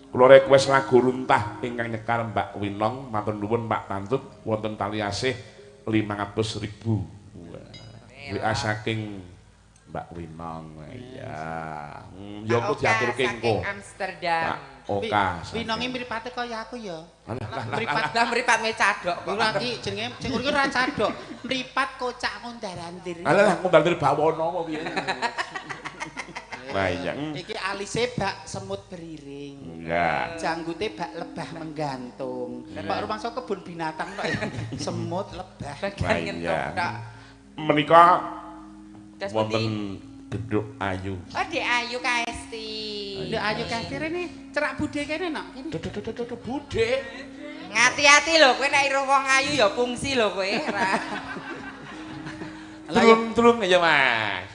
kula request lagu runtah ingkang nyekar Mbak Winong. Matur nuwun Pak Tantut wonten tali asih 500.000. Wah. WA saking Mbak Winong. Iya. Ya Pak aku Oka diaturke engko. saking Amsterdam. Pak Oka. Winonge mripate kaya aku ya. Alah, lah, lah, Mripat Lah mripatme cadok kok. ora iki jenenge sing ora cadok. Mripat kocak ngundarandir. Alah lah ngundang bawono apa piye. Lah iya. Iki alise bak semut beriring. Ya. Janggute bak lebah menggantung. Pak rumangsa kebun binatang tok ya. Semut lebah. Bagian Lah ngentuk iya. tok. Menika Terus wonten pundi? Gedhuk Ayu. Oh, Dek Ayu Kaesti. Nduk Ayu Kaesti rene cerak budhe kene nok. Kene. Duh, duh, duh, duh, duh, Budhe. Ngati-ati lho kowe nek iruh wong ayu ya pungsi lho kowe. Ora. Lah ya Tulung-tulung ya Mas.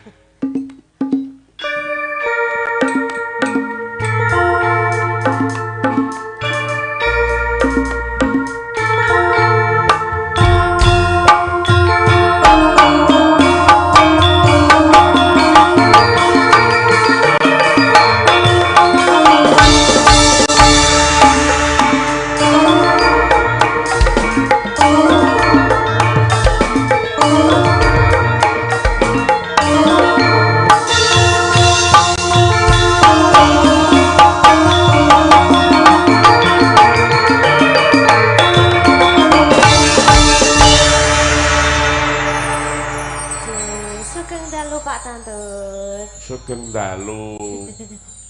Sugeng dalu Pak Tantut. Sugeng dalu.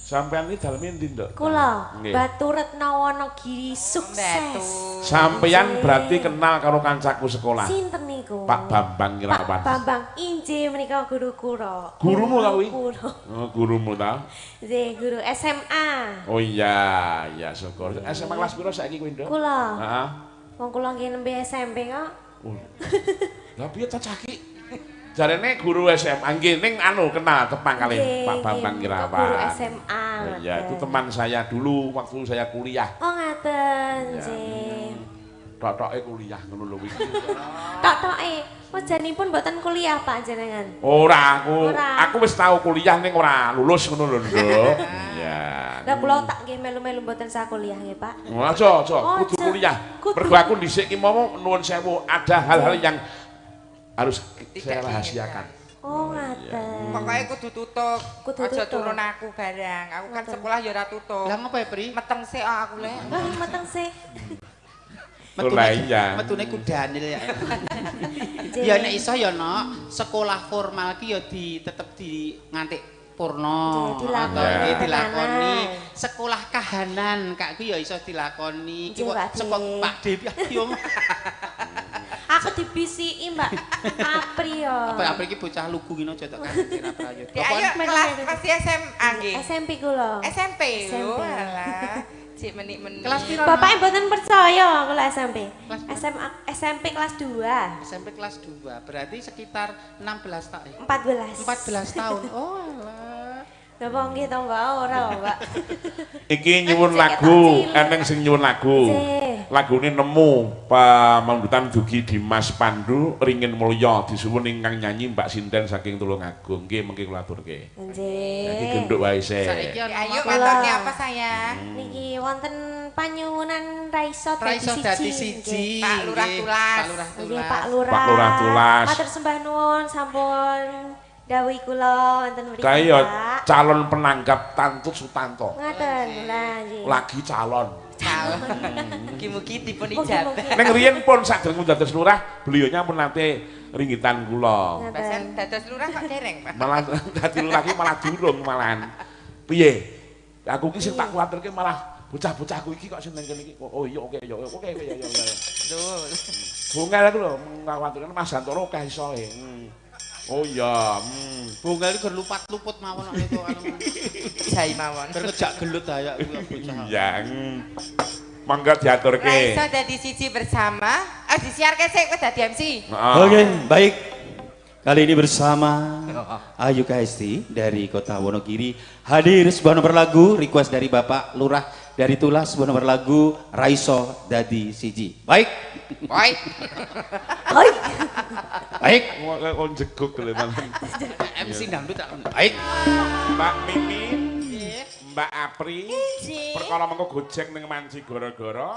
Sampeyan iki daleme endi, Nduk? Kula Nggih. Batu Retna Wonogiri sukses. Batu. Sampeyan berarti kenal karo kancaku sekolah. Sinten niku? Pak Bambang Pak Irawan. Bambang injih menika guru kula. Gurumu ta kuwi? Kula. Oh, gurumu ta? Nggih, guru SMA. Oh iya, iya syukur. SMA kelas piro saiki kowe, Nduk? Kula. Heeh. Wong kula nggih nembe SMP kok. Oh. Lah piye ta cah iki? Jarene guru SMA nggih ning anu kenal tepang kali Nggih, Pak Bambang nggih, Irawan. Guru SMA. Oh, iya, itu ngoten. teman saya dulu waktu saya kuliah. Oh ngaten, Iya. nggih. Tok-toke kuliah ngono lho iki. Tok-toke. Wajanipun mboten kuliah Pak jenengan. Ora aku wis tau kuliah ning ora lulus ngono lho, Nduk. Iya. Lah kula tak nggih melu-melu mboten sak kuliah nggih, Pak. Aja, aja, kudu kuliah. Mergo aku dhisik ki mau nuwun sewu, ada hal-hal yang harus saya rahasiakan. Oh, ngaten. Pokoke kudu tutup. Aja turun aku barang. Aku kan sekolah ya ora tutup. Lah ngopo ya, Pri? Meteng sik aku le. Meteng sik. Metune ku Daniel ya. Ya nek iso ya nok, sekolah formal ki ya di tetep di ngantik purna atau nggih dilakoni. Sekolah kahanan kak ku ya iso dilakoni. Ki sekolah Pak Dewi yo. Aku dibisiki Mbak Apri yo. Apa Apri ki bocah lugu ngene aja tok kan ora prayoga. Ayo kelas pasti SMA nggih. SMP kula. SMP. Alah. Cik menik-menik. Kelas piro? Bapake mboten percaya kula SMP. SMA SMP kelas 2. SMP kelas 2. Berarti sekitar 16 tahun. 14. 14 tahun. Oh alah. Napa nggih to Mbak ora Mbak. Iki nyuwun lagu, eneng sing nyuwun lagu. Lagune nemu pamundutan dugi Dimas Pandu Ringin Mulya disuwun ingkang nyanyi Mbak Sinten saking Tulungagung. Nggih mengki kula aturke. Nggih. Iki genduk wae sik. Saiki ayo maturke apa sayang? Niki wonten panyuwunan Raiso dadi siji. Pak Lurah Tulas. Pak Lurah. Pak Lurah Tulas. Matur sembah nuwun sampun dawuhi kula wonten mriki. Kaya calon penanggap Tantut Sutanto. Ngaten lha nggih. Lagi calon. Mugi-mugi dipun ijabah. Ning riyen pun sadurunge dados lurah, beliaunya pun nate ringgitan kula. Basan dados lurah kok dereng, Pak. Malah dadi lurah ki malah durung malahan. Piye? Aku ki sing tak kuwatirke malah bocah-bocahku iki kok sing nang kene iki. Oh iya oke ya oke ya ya. Lho. Bungel aku lho ngkhawatirke Mas Hantoro akeh isoe. Oh iya, Bungel iki lupat-luput mawon kok niku anu. Jai mawon. Ngejak gelut ayak bocah. Iya. Mangga diaturke. Raiso dadi siji bersama. Ah disiarke sik kowe dadi MC. Oke, baik. Kali ini bersama Ayu Kaesti dari Kota Wonogiri hadir sebuah nomor lagu request dari Bapak Lurah dari Tulas, sebuah nomor lagu Raiso Dadi Siji. Baik. Baik. Baik. Baik. Kok jeguk lho MC dangdut tak. Baik. Mbak Mimin, Mbak Apri, perkara mengko gojek ning manci gara-gara.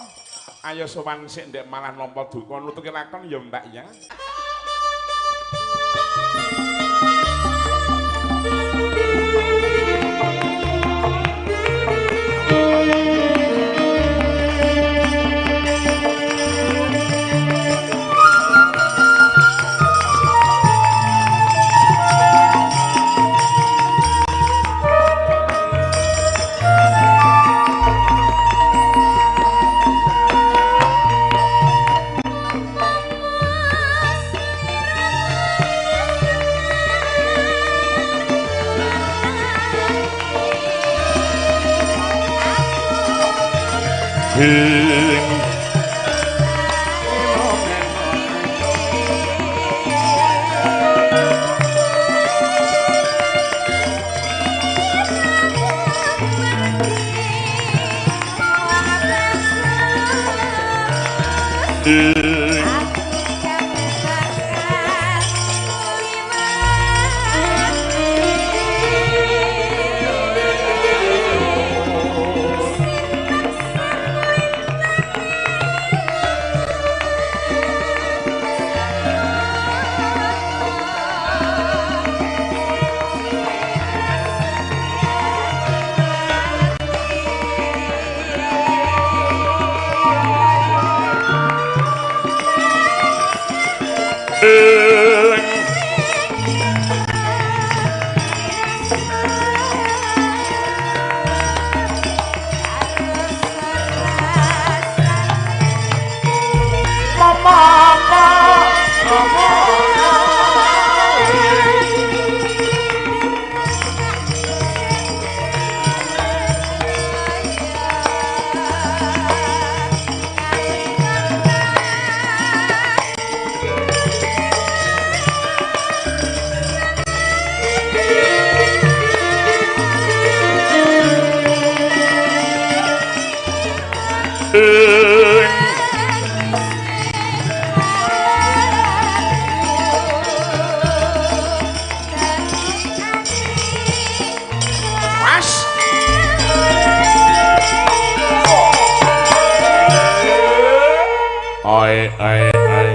Ayo sowan sik ndek malah nampa duka nutuke lakon ya Mbak ya. Ai ai ai.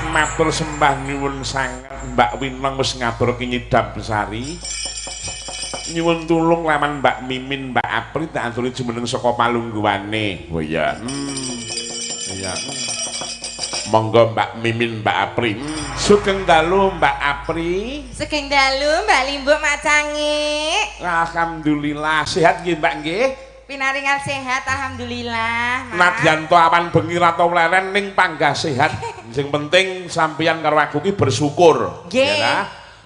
Matur sembah nyuwun sanget Mbak Winong wis ngatur kinyidam besari. Nyuwun tulung laman Mbak Mimin Mbak Apri tak aturi jumeneng saka palungguhane. Oh iya. Iya. Monggo Mbak Mimin Mbak Apri. Sugeng dalu Mbak Apri. Sugeng dalu Mbak Limbuk Macangi. Alhamdulillah sehat nggih Mbak nggih. Pinaringan sehat alhamdulillah. Nadyan to awan bengi ra tau leren ning panggah sehat. Sing penting sampeyan karo aku ki bersyukur. Nggih. Ya ta?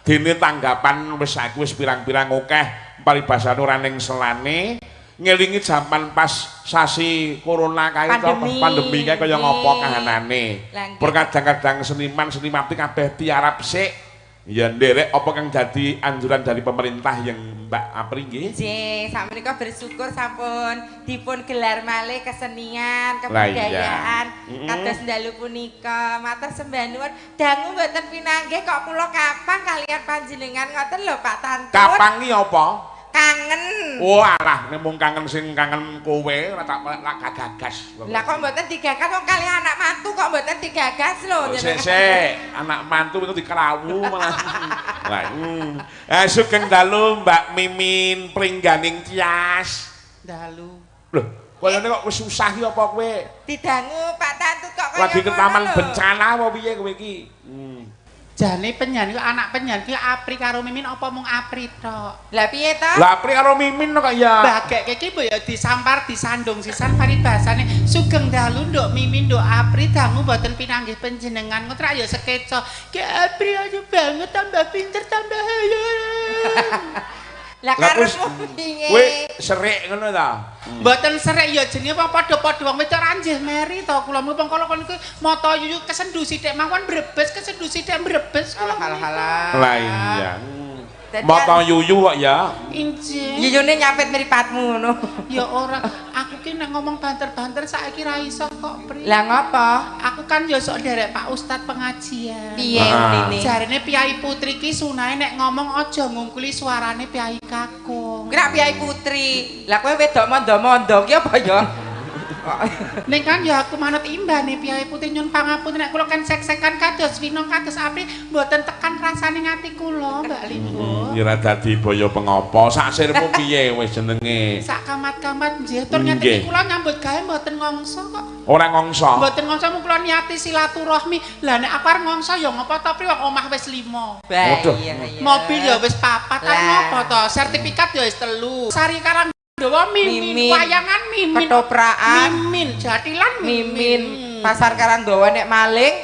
Dene tanggapan wis saiki wis pirang-pirang akeh paribasane ora ning selane. Ngelingi jaman pas sasi corona kae to pandemi kae kaya ngopo kahanane. Perkadang-kadang seniman seniwati kabeh tiarap sik. Ya nderek apa kang dadi anjuran dari pemerintah yang Mbak Apri nggih? Nggih, sakmenika bersyukur sampun dipun gelar malih kesenian, kebudayaan kados dalu punika. Matur sembah nuwun. Dangu mboten pinanggih kok kula kapang kalian panjenengan ngoten lho Pak Tantut. Kapang ki apa? Kangen. Oh alah, nek mung kangen sing kangen kowe ora tak gagas. Lah kok mboten digagas wong kalih anak mantu kok mboten digagas lho. Sik sik, anak mantu itu dikrawu malah. Lah, sugeng dalu Mbak Mimin Pringganing Tias. Dalu. Lho, koyone kok wis susah ki apa kowe? Didangu Pak Tantut kok kaya lagi ketaman bencana apa piye kowe iki? Jane penyanyi anak penyanyi Apri karo Mimin apa mung Apri tok? Lah piye to? Lah Apri karo Mimin kok ya. Bagekke iki mbok ya disampar disandung sisan paribasane sugeng dalu nduk Mimin nduk Apri dangu mboten pinanggih panjenengan ngono ya sekeca. Ki Apri ayu banget tambah pinter tambah ayu. Lah karepmu piye? Kowe serik ngono ta? Mboten serik ya jenenge wong padha-padha wong wedok ra nggih meri to kula mung kala kon niku mata yuyu kesendu sithik mawon brebes kesendu sithik brebes kula. Halah. Lah iya. Mata yuyu kok ya. Injih. Yuyune nyapit mripatmu ngono. Ya ora, aku ki nek ngomong banter-banter saiki ra iso kok, Pri. Lah ngopo? Aku kan ya sok nderek Pak Ustad pengajian. Piye unine? Jarene Piyai Putri ki sunahe nek ngomong aja ngungkuli suarane Piyai Kakung. Kira Piyai Putri. Lah kowe wedok mondo-mondo ki apa ya? Ning kan ya aku manut imbane Piyai Putri nyun pangapunten nek kula kan sek-sekan kados Winong kados Apri mboten tekan rasane ngati kula Mbak Limbo. Ya ora dadi boyo pengopo. Sak sirmu piye wis jenenge? Sak kamat-kamat nggih tur ngeten iki kula nyambut gawe mboten ngongso kok. Ora ngongso. Mboten ngongso mung kula niati silaturahmi. Lah nek aku arep ngongso ya ngopo to Pri wong omah wis 5. Waduh. Mobil ya wis 4, arep ngopo to? Sertifikat ya wis 3. Sari Karang Dawa mimin, wayangan mimin, ketoprakan mimin, jatilan mimin, pasar Karangdawa nek maling.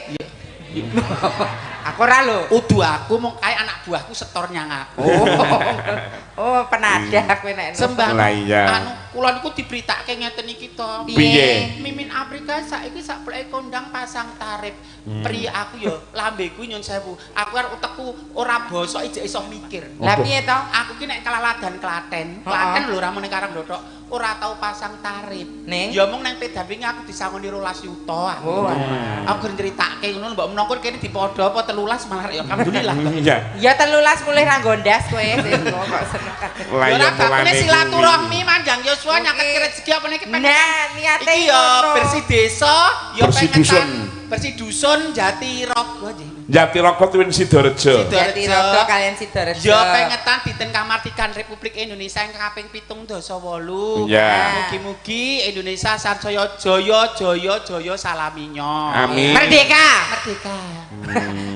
Aku ora lho. Udu aku mung kae anak buahku setor nyang aku. Oh, penadah kowe nek. Sembah. Anu kula niku diberitake ngeten iki to. Piye? Mimin Afrika saiki sak pleke kondang pasang tarif. Pri aku ya lambeku nyun sewu. Aku arep utekku ora bosok ijek iso mikir. Lah piye to? Aku ki nek kelaladan Klaten, Klaten lho ra mung ning Karangdodok, ora tau pasang tarif. Ya mung nang peda wingi aku disangoni 12 yuta aku. Aku gur nyeritake ngono mbok menawa kene dipadha apa 13 malah ya alhamdulillah. Ya 13 mulih ra nggondas kowe kok seneng. Lah ya mulane silaturahmi manjang yuswa nyaket rezeki apa niki pengen. Nah, niate iki ya bersih desa, ya pengen bersih dusun Jatirogo nggih. Jatirogo tuwin Sidorejo. Jatirogo kalian Sidorejo. Ya pengetan dinten kamardikan Republik Indonesia ingkang kaping 78. Mugi-mugi Indonesia sansaya jaya jaya jaya salaminya. Amin. Merdeka. Merdeka.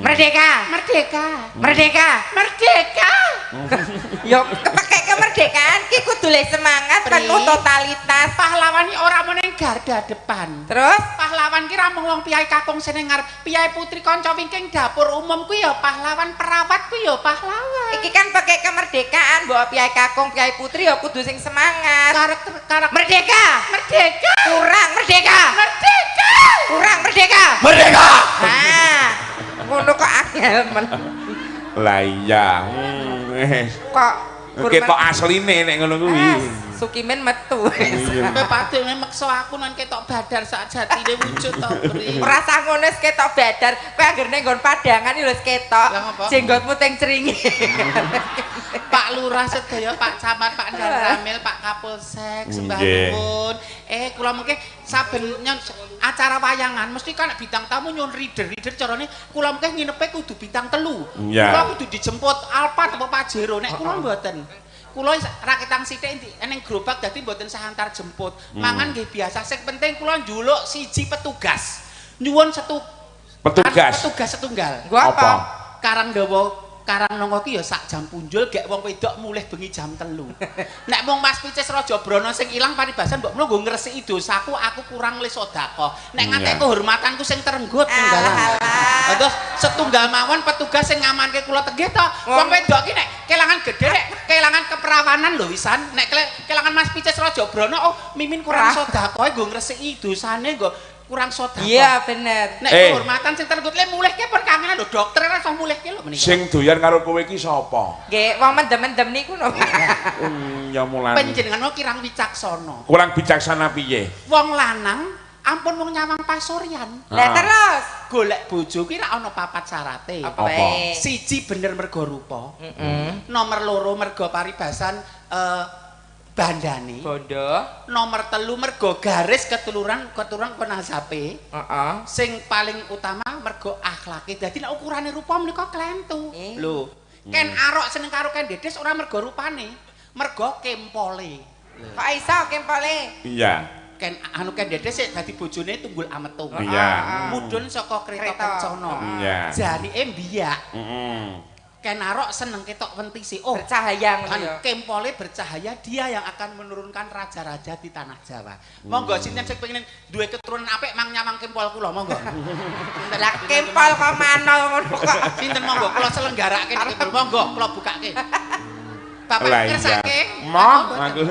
Merdeka. Merdeka. Merdeka. Merdeka. Yo kepake kemerdekaan ki kudu le semangat penuh totalitas. Pahlawan iki ora mung ning garda depan. Terus pahlawan ki ra mung wong piyai kakung sing ning ngarep, piyai putri kanca wingking dapur umum kuwi ya pahlawan, perawat kuwi ya pahlawan. Iki kan pakai kemerdekaan, mbok piyai kakung, piyai putri ya kudu sing semangat. Karakter merdeka. Merdeka. Kurang merdeka. Merdeka. Kurang merdeka. Merdeka. Nah, ngono kok angel men. Lah iya. Kok ketok asline nek ngono kuwi. Sukimen metu. Kowe padune meksa aku nang ketok badar sak jatine wujud to, Pri. Ora sah ngono wis ketok badar. Kowe anggere ning nggon padangan lho wis ketok. Jenggotmu teng cringi. Pak Lurah sedaya, Pak Camat, Pak Danramil, Pak Kapolsek, sembah nuwun. Kula mengke saben acara wayangan mesti kan bintang tamu nyun reader-reader carane kula mengke nginepe kudu bintang 3. Kula kudu dijemput Alphard apa Pajero nek kula mboten. Kula raketang sithik ning gerobak dadi mboten sah antar jemput. Mangan nggih biasa, sing penting kula njuluk siji petugas. Nyuwun petugas. Petugas setunggal. Nggo apa? Karangdawa Karangnongko ki ya sak jam punjul gek wong wedok mulih bengi jam 3. Nek wong Mas Picis Raja Brana sing ilang paribasan mbok menawa nggo ngresiki dosaku aku kurang le sedekah. Nek ngantek kehormatanku sing terenggut tunggalan. Terus setunggal mawon petugas sing ngamanke kula tenggih to. Wong wedok ki nek kelangan gedhe nek kelangan keperawanan lho wisan. Nek kelangan Mas Picis Raja Brana oh mimin kurang sedekahe nggo ngresiki dosane nggo kurang sedekah. Iya bener. Nek kehormatan sing terenggut le mulihke pun kangenan lho dokter ora iso mulihke lho menika. Sing doyan karo kowe iki sapa? Nggih, wong mendem-mendem niku lho. Ya mulane. Panjenengan kirang wicaksana. Kurang bijaksana piye? Wong lanang ampun wong nyawang pasuryan. Lah terus golek bojo ki ra ana papat syarate. Apa? Siji bener mergo rupa. Nomor loro mergo paribasan bandane. Bondo. Nomor 3 mergo garis keturunan penasape. Heeh. Sing paling utama mergo akhlake. Dadi nek ukurane rupa menika klentu. Lho, Ken Arok seneng karo Ken Dedes ora mergo rupane, mergo kempole. Kok iso kempole? Iya. Ken anu Ken Dedes sik dadi bojone Tunggul Ametung. Iya. Mudhun saka kreta kencana. Iya. Jarike mbiyak. Heeh. Ken Arok seneng ketok wentise. Oh, bercahaya ngono ya. Kempole bercahaya, dia yang akan menurunkan raja-raja di tanah Jawa. Monggo sinten sing pengen duwe keturunan apik mang nyawang kempol kula, monggo. Lah kempol kok manol ngono kok. Sinten monggo kula selenggarake kempol, monggo kula bukake. Bapak Lah iya. ngersake. Moh aku.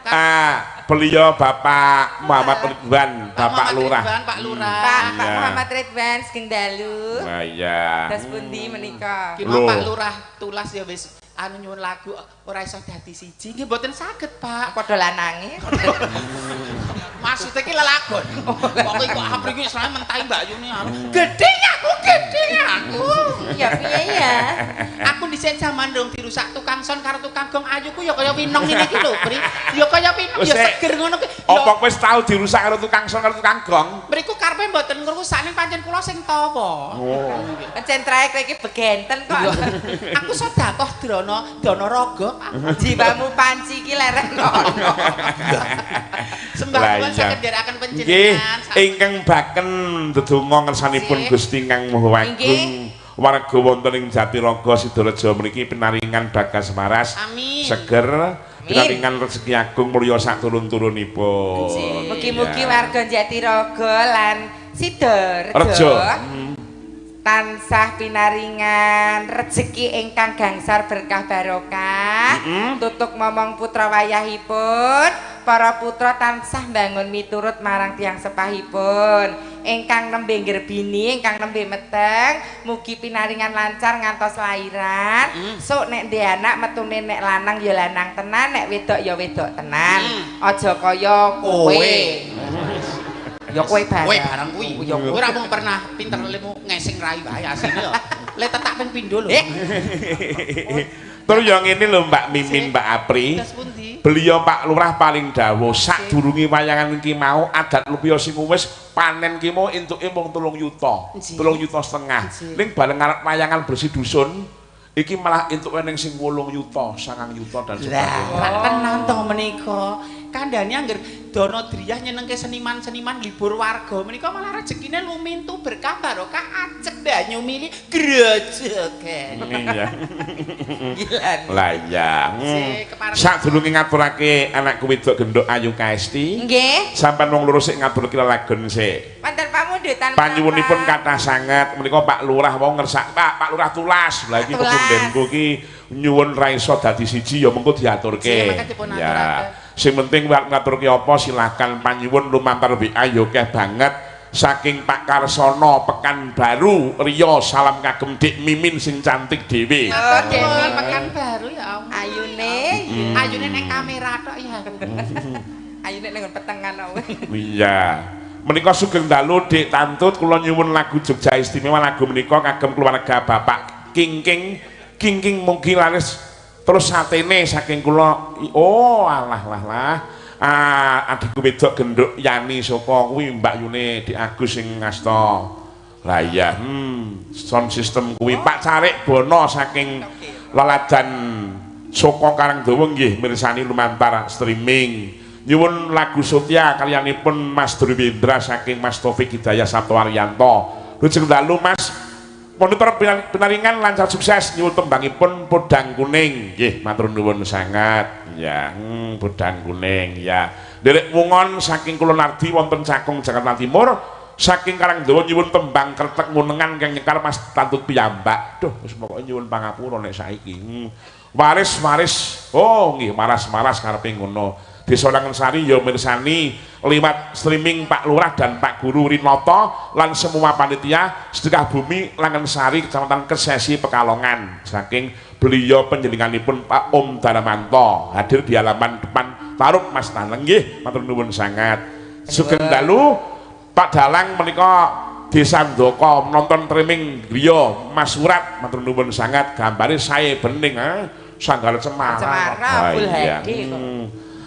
Ah, beliau Bapak Muhammad Ridwan, Bapak Muhammad Lurah. Ridwan, Pak Lurah. Pak Pak Iya. Muhammad Ridwan sugeng dalu. Lah iya. Dos pundi menika? Ki mau Loh. Pak Lurah Tulas ya wis anu nyuwun lagu ora iso dadi siji. Nggih mboten saged, Pak. Padha lanange. Maksudnya ki lelagon. Pokoke kok apri ki istilahnya mentahi Mbak Yuni anu. Gedhe aku, gedhe aku. Ya piye ya? Aku dhisik jaman dong dirusak tukang son karo tukang gong ayuku ya kaya winong ngene iki lho, Pri. Ya kaya winong ya Wis, sik. seger ngono ki. Ya Apa kowe wis tau dirusak karo tukang son karo tukang gong? mriku karepe mboten ngrusak ning pancen kula sing tawa. Oh. Pancen trae kowe iki begenten kok. Aku sedekah drana dana raga, Pak. Jiwamu panci iki lereng ono. Sembah Lah nuwun iya. saged nderekaken Nggih, panjenengan. ingkang baken ndedonga ngersanipun Nggih. Gusti Kang Maha Agung. Nggih. Warga wonten ing Jatiraga Sidorejo mriki pinaringan bagas waras. Amin. Seger, pinaringan rezeki agung mulya sak turun-turunipun. Mugi-mugi Iya. warga Jatiraga lan Sidorejo Rejo. Tansah pinaringan rejeki ingkang gangsar berkah barokah. Tutuk momong putra wayahipun, para putra tansah mbangun miturut marang tiyang sepahipun. Ingkang nembe nggerbini, ingkang nembe meteng, mugi pinaringan lancar ngantos lairan. Sok nek ndek anak metune nek lanang ya lanang tenan, nek wedok ya wedok tenan. Aja kaya kowe. Kowe. Ya kowe bareng. Kowe bareng kuwi. Ya Kowe ora mung pernah pinter lemu ngesing rai wae asine ya. Le tetak ping pindho lho. Eh. Terus yang ini lho Mbak Mimin, Mbak Apri. Terus pundi? Beliau Pak Lurah paling dawuh sadurunge wayangan iki mau adat lupiya sing wis panen ki mau entuke mung 3 yuta, Nggih. 3 yuta setengah. Nggih. Ning bareng ngarep wayangan bersih dusun iki malah entuke ning sing 8 yuta, 9 yuta dan Lah, sebagainya. rak tenan to menika. Kandhane angger dana driyah nyenengke seniman-seniman libur warga menika malah rezekine lumintu berkah barokah ajeg banyu mili grejegen. Iya. Gila. Lah iya. Sik, kepareng. Sadurunge ngaturake anakku wedok genduk Ayu Kaesti. Nggih. Sampeyan wong loro sik ngaturke lelagon sik. Wonten pamundutan Panyuwunipun kathah sanget menika Pak Lurah wong ngersak Pak, Pak Lurah Tulas. Lah iki Tulas. pepundenku iki nyuwun ra iso dadi siji ya mengko diaturke. Sik, mangke dipun aturaken. Sing penting arep ngaturke apa silakan panyuwun lumantar WA ya akeh banget. Saking Pak Karsono Pekanbaru Riyo salam kagem Dik Mimin sing cantik dhewe. Oh, Dek Nuwun Mimin. pekan baru ya Allah. Ayune, Ayune ning kamera tok ya. ayune ning petengan ae. Iya. Menika sugeng dalu Dik Tantut kula nyuwun lagu Jogja Istimewa lagu menika kagem keluarga Bapak Kingking. Kingking mugi laris terus satene saking kula. Oh alah lah lah. Ah, adikku wedok genduk Yani saka kuwi Mbak Yune Dik Agus sing ngasta. Lah iya, sound system kuwi Pak Carik Bono saking Laladan Soko Karangdawa nggih mirsani lumantar streaming. Nyuwun lagu Sotya kaliyanipun Mas Durwendra saking Mas Taufik Hidayah Sabto Haryanto. Lujeng dalu Mas monitor pinaringan lancar sukses nyuwun tembangipun Podang Kuning. Nggih, matur nuwun sangat. Ya, Podang Kuning ya. Nderek Wungon saking Kulonardi wonten Cakung Jakarta Timur. Saking Karangdawa nyuwun tembang Kretek Ngunengan kang nyekar Mas Tantut piyambak. Duh, wis pokoke nyuwun pangapura nek saiki. Waris-waris. Oh, nggih, maras-maras karepe ngono. Desa Langensari ya mirsani liwat streaming Pak Lurah dan Pak Guru Rinoto lan semua panitia sedekah bumi Langensari Kecamatan Kesesi Pekalongan saking beliau panjenenganipun Pak Om Darmanto hadir di halaman depan Tarub Mas Taneng nggih matur nuwun sangat. Sugeng dalu Pak Dalang menika Desa Ndoko nonton streaming griya Mas Surat matur nuwun sangat gambare sae bening Sanggar Cemara. Cemara, Ah, full iya. HD kok.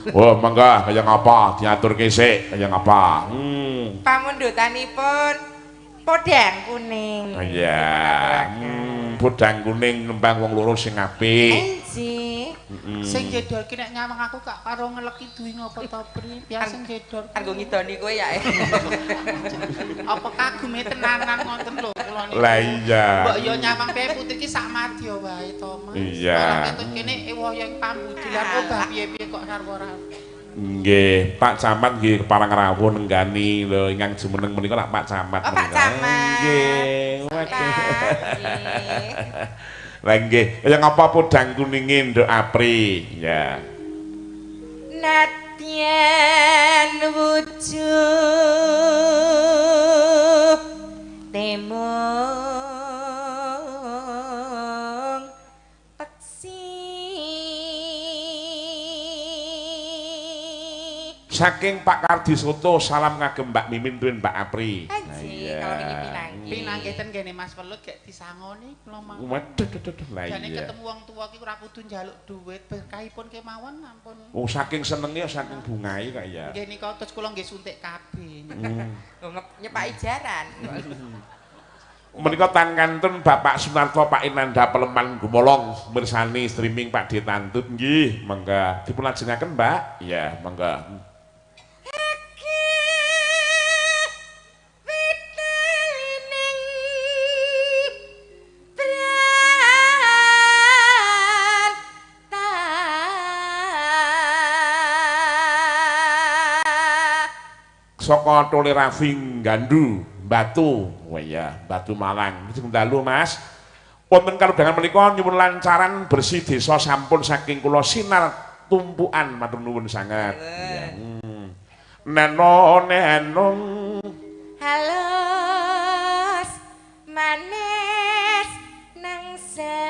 Wah, mangga kaya ngapa diaturke sik kaya ngapa. Pamundutanipun Podang Kuning. Iya. Podang kuning nembang wong loro sing apik. Enji. Sing jedor ki nek nyawang aku gak karo ngeleki duwi ngopo to, Pri? Biasa sing jedor. Kanggo ngidoni kowe ya. Apa kagume tenanan ngoten lho kula niku. Lah iya. Mbok yo nyawang piye putri ki sak madya wae to, Mas. Iya. Ora ketut kene ewah yang pambujulan obah piye-piye kok sarwa ora. Nggih, Pak Camat nggih keparang rawuh nenggani lho ingkang jumeneng menika lak Pak Camat Oh, Pak menika. Camat. Nggih. Waduh. Pak. Nggih. Lah nggih, kaya ngapa podang kuninge Nduk Apri? Ya. Nadyan wujud temung peksi. Saking Pak Kardi Soto salam kagem Mbak Mimin tuwin Mbak Apri. Anji, kalau wingi pinanggih. Pinanggih ten kene Mas Welut gek disangoni kula mau. Waduh, duh, duh, duh. Lah Jane iya. ketemu wong tuwa ki ora kudu njaluk duit, berkahipun kemawon ampun. Oh, saking senenge saking bungahe kok ya. Nggih nika terus kula nggih suntik kabeh. Oh, nyepaki jaran. Menika tan kantun Bapak Sunarto Pak Inanda Peleman Gumolong mirsani streaming Pak D Tantut nggih, mangga dipun lajengaken Mbak. Iya, mangga. Saka Tole Raffi Gandu Batu. Wah iya, Batu Malang. Sugeng dalu Mas. Wonten kalodhangan menika nyuwun lancaran bersih desa sampun saking kula sinar tumpukan matur nuwun sanget. Iya. Neno nenung Halus manis nangsa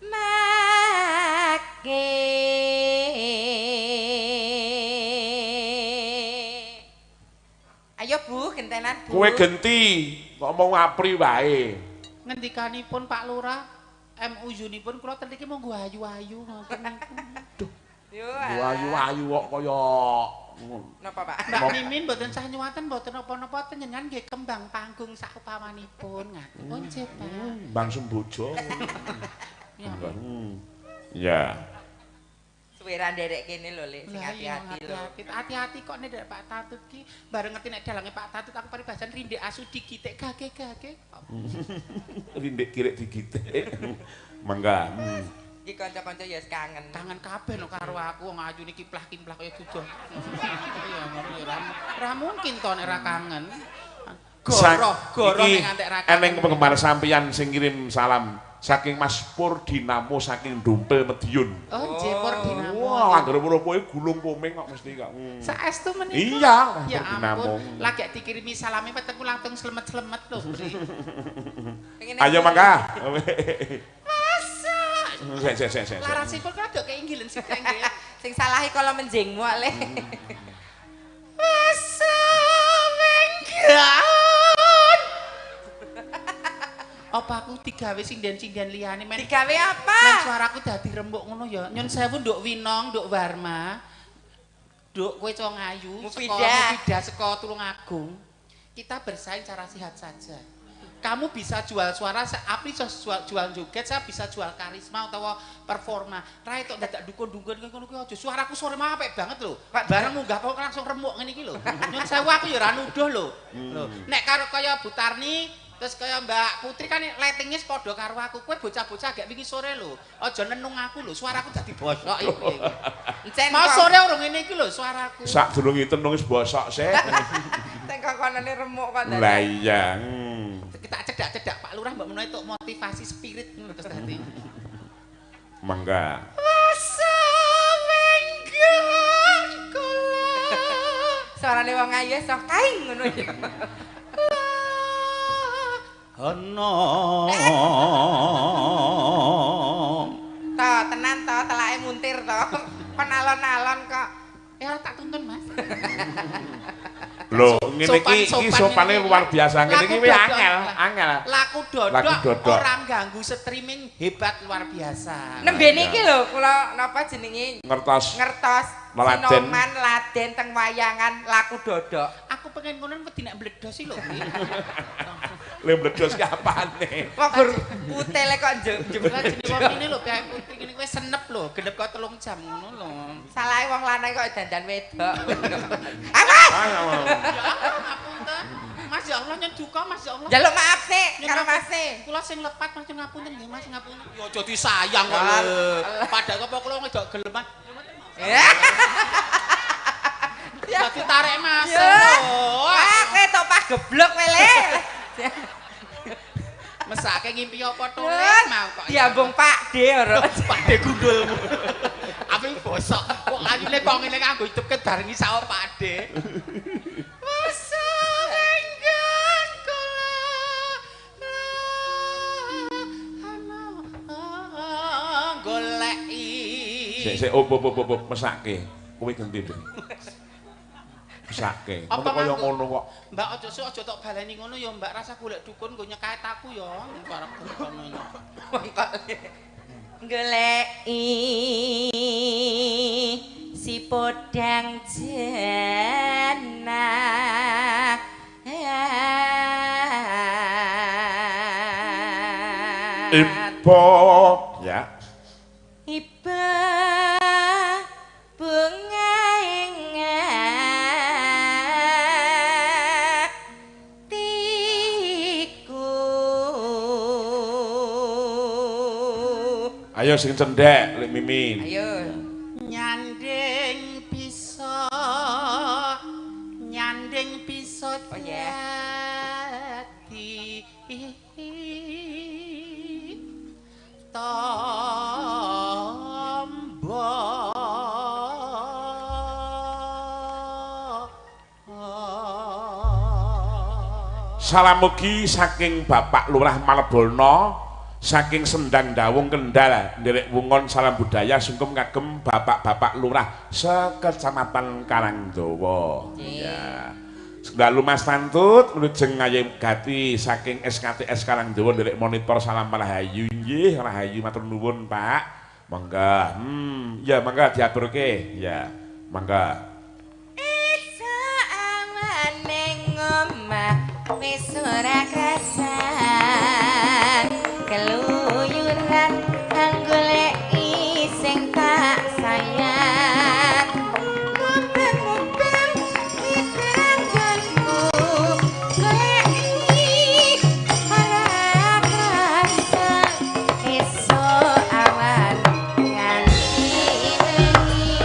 make. Ayo Bu, gentenan Bu. Kowe genti, kok mau Apri wae. Ngendikanipun Pak Lurah MUU-nipun kula ten iki monggo ayu-ayu ngoten niku. Yo, Ayu-ayu kok kaya napa Pak? Mbak Mimin mboten sah nyuwaten mboten napa-napa jenengan nggih kembang panggung saupamanipun ngaten. Oh nggih, Pak. Bang Sembojo. Ya. Ya. Suwe ra nderek kene lho, Lek, sing Lah iya, hati-hati lho. Hati-hati kok nek Pak Tatut ki bareng ngerti nek dalange Pak Tatut aku paribasan rindik asu digitik gage-gage. Rindik kirik digitik. Mangga. Iki kanca-kanca ya wis kangen. Kangen kabeh no karo aku wong ayune kiplah-kiplah kaya duduh. Ya ngono ya ra mungkin to nek ra kangen. Goroh, goroh nek ngantek ra kangen. Eneng penggemar sampeyan sing ngirim salam saking Mas Pur Dinamo saking Dumpel Mediun. Oh, nggih Pur Dinamo. Wah, anggere weruh kowe gulung komeng kok mesti kok. Saestu menika. Iya, Ya Pur Dinamo. ampun, lagi dikirimi salame wetengku langsung slemet-slemet lho, Bri. Pengen Ayo mangga. Masa? Sik sik sik sik. Larasipun kan rada keinggilan sithik nggih. Sing salahi kala menjingmu le. Masa menggan. Apa aku digawe sinden-sinden liyane men Digawe apa? Men suaraku dadi rembuk ngono ya. Nyun sewu Nduk Winong, Nduk Warma. Nduk kowe cong ayu, saka Mufidah. Saka Tulungagung. Kita bersaing cara sehat saja. Kamu bisa jual suara, Apri bisa jual joget, saya bisa jual karisma utawa performa. Ra itu dadak dukun-dukun ngono kuwi aja. Suaraku sore mah apik banget lho. Bareng munggah kok langsung remuk ngene iki lho. Nyun sewu aku ya ora nuduh lho. Lho, nek karo kaya Bu Tarni terus kaya Mbak Putri kan lightingnya padha karo aku. Kowe bocah-bocah agak wingi sore lho. Aja nenung aku lho, suaraku dadi bosok iki. Encen Mau kok. sore urung ngene iki lho suaraku. Sadurunge tenung wis bosok sik. Sing kokonane remuk kok. Lah iya. Kita cedak-cedak Pak Lurah mbok menawa entuk motivasi spirit ngono terus dadi. Mangga. Masa menggan kula. Suarane wong ayu sok kaing ngono ya. Ana. To, tenan to, telake muntir to. Kon alon-alon kok. Ora tak tuntun, Mas. Lho, ngene iki iki Sopan-sopan sopane luar biasa. Ngene iki angel, angel. Laku Laku dodok dodok. orang ganggu streaming hebat luar biasa. Nembe niki lho kula napa jenenge Ngertos. ngertos Laden. sinoman laden teng wayangan laku dodok. Aku pengen ngono wedi nek mbledos iki lho. Le mbledos ki apane? Wong gur putele kok njem. Lah jenenge wong ngene lho, Piyai Putri ngene kowe senep lho, genep kok 3 jam ngono lho. Salahe wong lanang kok dandan wedok. Awas! Ya Allah, ngapunten. Mas ya Allah nyen duka Mas ya Allah. Njaluk maaf sik Nyun karo ngapunten. Mase. Kula sing lepat Mas nyun ngapunten nggih Mas ngapunten. Ya aja disayang kok lho. Padahal apa kula ngedok geleman. Ya. Dadi tarik Mas Ya. lho. Wah, kowe tok pageblok kowe le. Mesake ngimpi apa to Le? Mau kok. Diambung Pak D ora. Pak De gundulmu. Ape bosok. Kok ayune kok ngene nganggo hidup bareng sawo Pak De. Bosok enggan kula ana goleki. Sik sik op op op op mesake. Kowe ganti Dri. Mesake. Apa Ngono kaya nganggo? ngono kok. Mbak aja sik aja tok baleni ngono ya Mbak rasa golek dukun nggo nyekait aku ya karep ngono. Goleki si podang jana. Ibu ya. Iba bunga ing atiku. Ayo sing cendhek Lek Mimin. Ayo. Nyanding bisa nyanding bisa Oh, yeah. dadi tombo. Salam mugi saking Bapak Lurah Malebolno saking Sendang Dawung Kendal nderek wungon salam budaya sungkem kagem bapak-bapak lurah sekecamatan Karangdawa. Ya. Dalu Mas Tantut wilujeng ngayem gati saking SKTS Karangdawa nderek monitor salam rahayu nggih rahayu matur nuwun Pak. Monggo. Ya monggo diaturke. Ya, monggo. Iso awane ngomah wis ora krasan keluyuran anggoleki sing tak sayang mubeng-mubeng mitanggonku goleki ora krasa iso awan nganti wengi.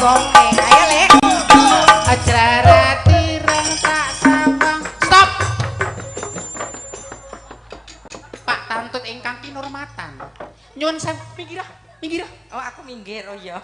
Gonge. Ayo, Lek. Ajrara tireng tak sawang. Stop. Pak Tantut ingkang kinurmatan. Nyuwun sewu, minggirah, minggirah. Oh, aku minggir. Oh iya.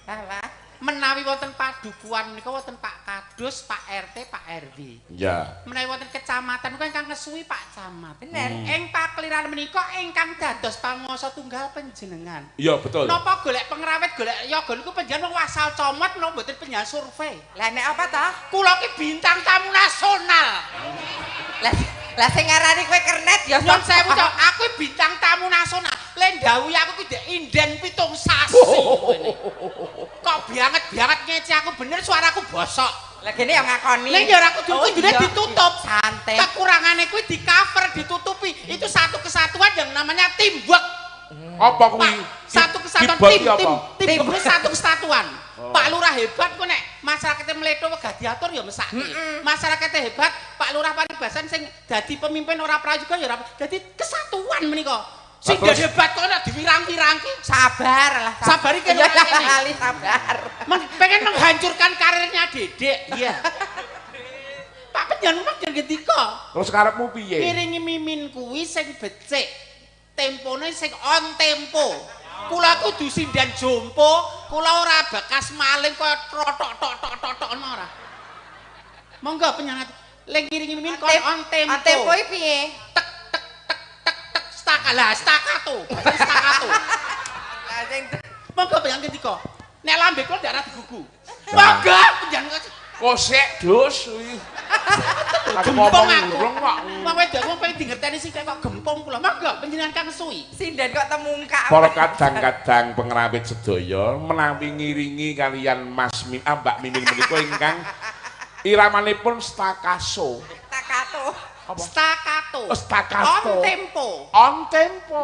Lah, lah. Menawi wonten padukuhan menika wonten Pak Kadus, Pak RT, Pak RW. Ya. Menawi wonten kecamatan menika ingkang ngesuwi Pak Camat. Bener. Ing pakeliran menika ingkang dados panguwasa tunggal panjenengan. Iya, betul. Napa golek pengrawit, golek yoga niku panjenengan wong asal comot napa mboten panjenengan survei? Lah nek apa toh? Kula ki bintang tamu nasional. Lah lah sing ngarani kowe kernet ya Nyun sewu to, aku bintang tamu nasional. Le ndhawuhi aku ki dek inden 7 sasi. Kok banget-banget ngece aku bener suaraku bosok. Lah gene ya ngakoni. Ning ya ora kudu Oh, kudune iya. ditutup. Santai. Kekurangane kuwi di cover, ditutupi. Itu satu kesatuan yang namanya teamwork. Apa kuwi? Pak, satu kesatuan Keyboard tim ki apa? tim teamwork kuwi satu kesatuan. Pak Lurah hebat kok nek masyarakatnya mleto wegah diatur ya mesake. Masyarakatnya hebat, Pak Lurah paribasan sing dadi pemimpin ora prayoga ya ora. Dadi kesatuan menika. Sing Lah, terus- hebat kok nek diwirang-wirangke. Sabar lah. Sabar iki Iya, ora kene. lali sabar. Pengen menghancurkan karirnya Dedek. Iya. Pak panjenengan panjenengan ngendika. Terus karepmu piye? Ngiringi mimin kuwi sing becik. Tempone sing on tempo. Kula kudu sinden jompo, kula ora bekas maling kaya trotok tok tok tok tok ora. Monggo panjenengan le ngiringi mimin kon on tempo. On tempo iki piye? Tek tek tek tek tek staka lah staccato. Staccato. Lah sing Monggo panjenengan ngendika. Nek lambe kula ndak ora digugu. Monggo panjenengan Kosek dus kuwi. Aku gempong ngomong aku. urung kok. Wong wedok wong pengen dingerteni sithik kok gempong kula. Monggo panjenengan kang suwi. sinden kok temungkak. Para kadang-kadang pengrawit sedaya menawi ngiringi kalian Mas Mim, ah, Mbak Mimin menika ingkang iramanipun staccato. Staccato. Apa? Staccato. Oh, staccato. On tempo. On tempo.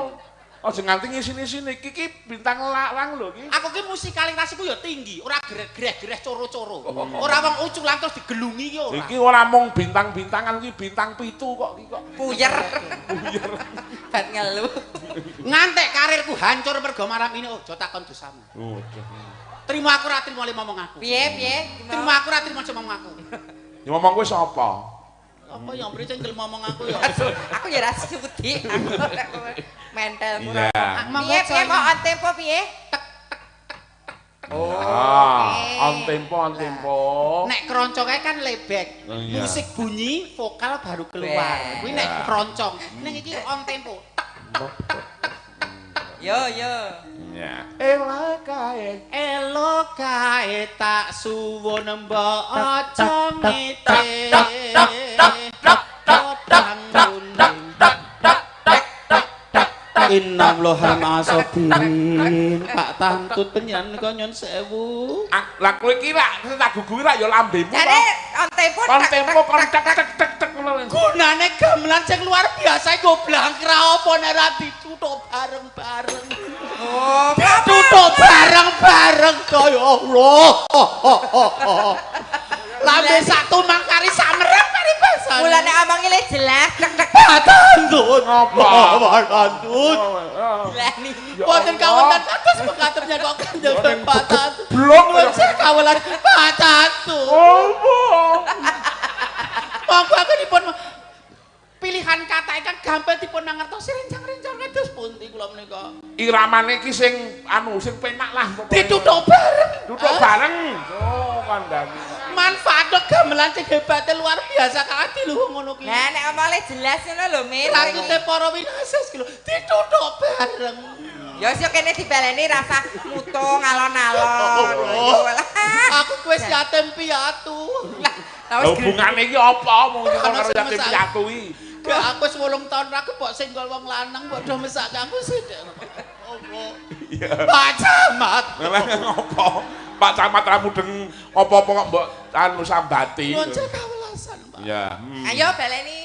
Aja nganti ngisini-sini iki ki bintang larang lho iki. Aku ki musikalitasku ya tinggi, ora greh-greh coro-coro. Ora wong uculan terus digelungi ki ora. Iki ora mung bintang-bintangan iki bintang 7 kok iki kok. Puyer. Puyer. Bat ngelu. Ngantek karirku hancur mergo malam ini oh, aja takon dosamu. Oh, Trimo aku ora trimo le ngomong aku. Piye piye? Trimo aku ora trimo aja ngomong aku. Ya ngomong kowe sapa? Apa ya mrene sing gelem ngomong aku ya. Aku ya ra sudi. Aku mentelmu. Iya. Piye piye kok on tempo piye? Oh, oke. on tempo, on tempo. Nek keroncong kae kan lebek. Oh, iya. Musik bunyi, vokal baru keluar. Kuwi nek keroncong. Ning iki on tempo. Tek Yo yo. Ya. Ela kae. Elo kae tak suwun mbok aja ngete. Podang kuning. Innalloha ma'asabirin. Pak Tantut panjenengan kok nyun sewu. Lah kowe iki rak tak gugu rak ya lambemu. Jare on tempo kon tempo kon tek tek tek tek ngono. Gunane gamelan sing luar biasa iku blangkra apa nek ora dicuthuk bareng-bareng. Oh, Dicuthuk bareng-bareng to ya Allah. Lambe sak tumang kari sak merem kari basane. Mulane omongi le jelas tek tek Pak Tantut. Ngapa? Pak Tantut. lani. Wonten kawonten kados mekaten kok kanjeng Pak Tantut. Blok. Nuwun kawelan Pak Tantut. Opo? Monggo aku dipun pilihan kata ingkang gampil dipun mangertosi rencang-rencang kados pundi kula menika. Iramane iki sing anu sing penak lah pokoknya. Dituthuk bareng. Duduk bareng. Oh, kandhani. Manfaat gamelan sing hebate luar biasa kang adiluhung ngono ki. Lah nek omong le jelas ngono lho Min. Rakute para winasis ki lho dituthuk bareng. Ya wis yo kene dibaleni rasa mutung alon-alon. Yo lah. Aku wis yatim piatu. Lah Lah hubungane iki apa mung Ana karo sing yatim mesake. piatu iki. Gak aku wis 8 tahun aku mbok senggol wong lanang mbok do mesake aku sithik. Allah. Iya. Pak Camat. Lah ngopo? Pak Camat ra mudeng apa-apa kok mbok anu sambati. Nuwun kawelasan, Pak. Ya. Ayo baleni.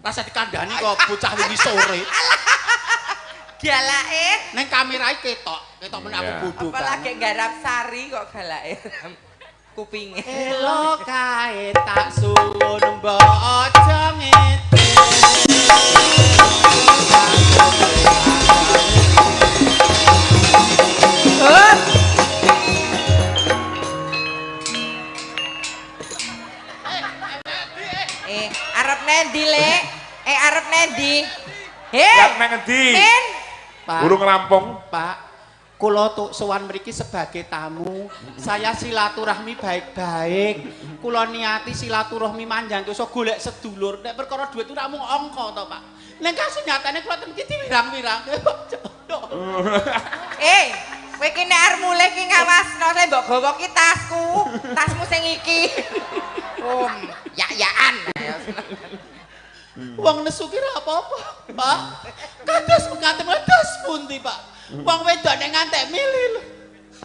Rasa dikandani kok bocah wingi sore. Galake. Neng kamera iki ketok, ketok men aku Iya. bodoh Apa lagi garap sari kok galake kupinge. Elo kae tak suwun mbok aja ngete. Hop. Nang endi? Min. Pak. Urung rampung. Pak, kula tuk sowan mriki sebagai tamu. Saya silaturahmi baik-baik. Kula niati silaturahmi manjang dosa golek sedulur. Nek perkara dhuwit ora mung angka to, Pak. Nek kasunyatane kula ten iki diwirang-wirang. Eh, kowe ki nek arep mulih ki ngawasno le mbok gawa ki tasku. Tasmu sing iki. Om, yak-yakan. Wong nesu ki ora apa-apa, Pak. Kados mekaten kados pundi, Pak? Wong wedok nek ngantek milih lho.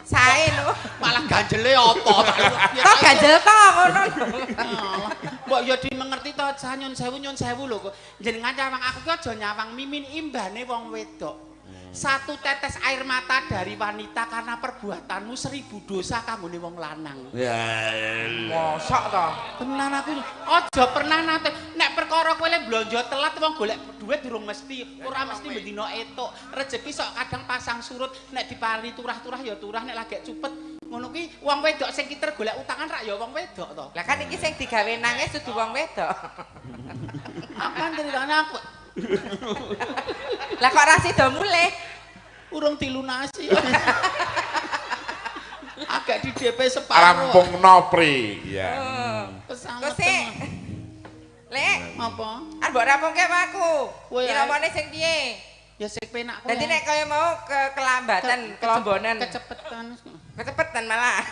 Sae lho. Malah ganjele apa, Pak? Kok ganjel to ngono lho. Alah, mbok ya dimengerti to, Cah, nyun sewu lho kok. Jenengan nyawang aku ki aja nyawang mimin imbane wong wedok. Satu tetes air mata dari wanita karena perbuatanmu 1000 dosa kanggone wong lanang. Ya. Mosok to. Tenan aku aja pernah nate nek perkara kowe le blonjo telat wong golek duit durung mesti, ora mesti bendina etuk. Rejeki sok kadang pasang surut, nek diparingi turah-turah ya turah, nek lagek cupet ngono kuwi wong wedok sing kiter golek utangan rak ya wong wedok to. Lah kan iki sing digawe nangis dudu wong wedok. Aku kan ceritane aku Lah kok ra sida mulih? urung dilunasi. Agak di DP separuh. Rampungno pri. Ya. Kesanget. Kok sik? Lek, Apa? arep mbok rampungke apa aku? Kowe ae. Iramane sing piye? Ya sing penak kowe. Dadi nek kaya mau kelambatan, kelombonan, Kecepetan. kecepetan malah.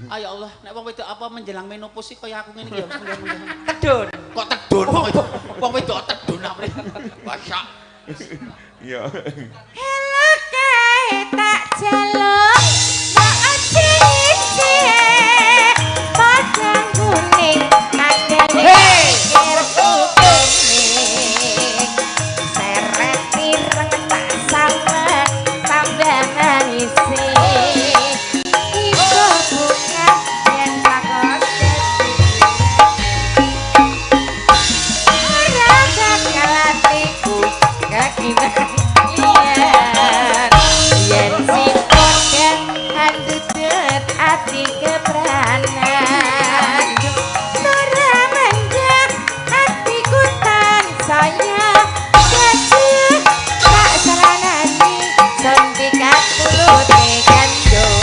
Ah ya Allah, nek wong wedok apa menjelang menopause sih kaya aku ngene iki ya munggah-munggah. Tedun. Kok tedun wong wedok? Wong wedok tedun apa? Wasak. Iya. Hello kae tak jaluk mbok aja padang kuning adene pikirku kuning seret ireng tak sawet tambah manis iku bunga yen takon ora bakal atiku kakinan yen si podang handutut ati kepranan ora menjak atiku tansaya gaduh tak saranani sendikat mulute gandul.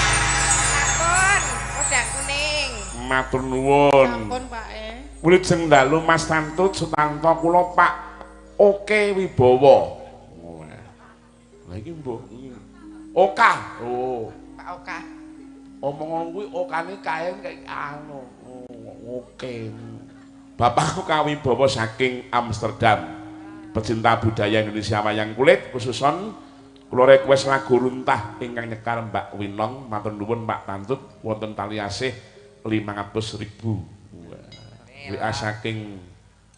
Sampun, podang kuning. Matur nuwun. Sampun Pak e. Wilujeng dalu Mas Tantut Sutanto kula Pak Oke Wibowo. Lah iki mbok Oka. Oh, Pak Oka. omong ngono kuwi okane kae kayak anu. Oke. Bapak Oka Wibowo saking Amsterdam. Pecinta budaya Indonesia wayang kulit khususon kula request lagu runtah ingkang nyekar Mbak Winong matur nuwun Pak Tantut wonten tali asih 500.000. WA saking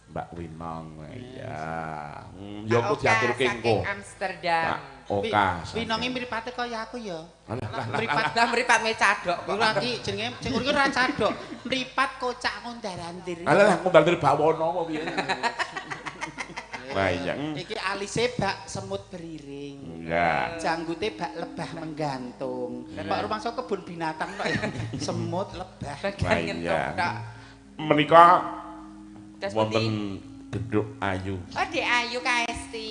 Mbak Winong. Iya. Ya Pak engko Oka diaturke saking engko. Amsterdam. Pak Oka. Winonge mripate kaya aku ya. Alah, lah, lah, Mripat Lah mripat me cadok kok. ora iki jenenge sing urip ora cadok. Mripat kocak ngundarandir. Alah lah ngundang bawono apa piye. Wah iya. Iki alise bak semut beriring. Ya. Janggute bak lebah menggantung. Pak rumangsa kebun binatang tok ya. Semut lebah. Bagian Wah, ngentuk iya. tok. Menika Terus wonten pundi? Geduk Ayu. Oh, Dek Ayu Kaesti.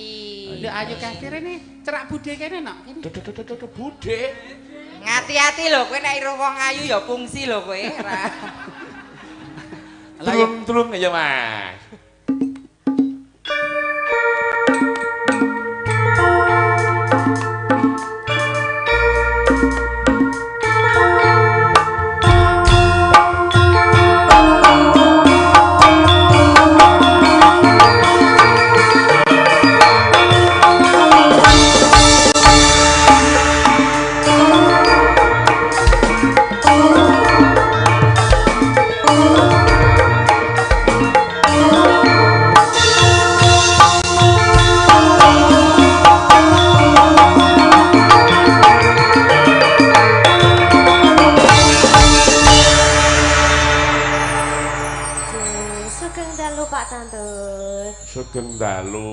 Nduk Ayu Kasti rene cerak budhe kene nok. Kene. Duh duh duh duh budhe. Ngati-ati lho kowe nek iro wong ayu ya fungsi lho kowe ora. Lah ya Tulung-tulung ya Mas. Sugeng dalu Pak Tantut. Sugeng dalu.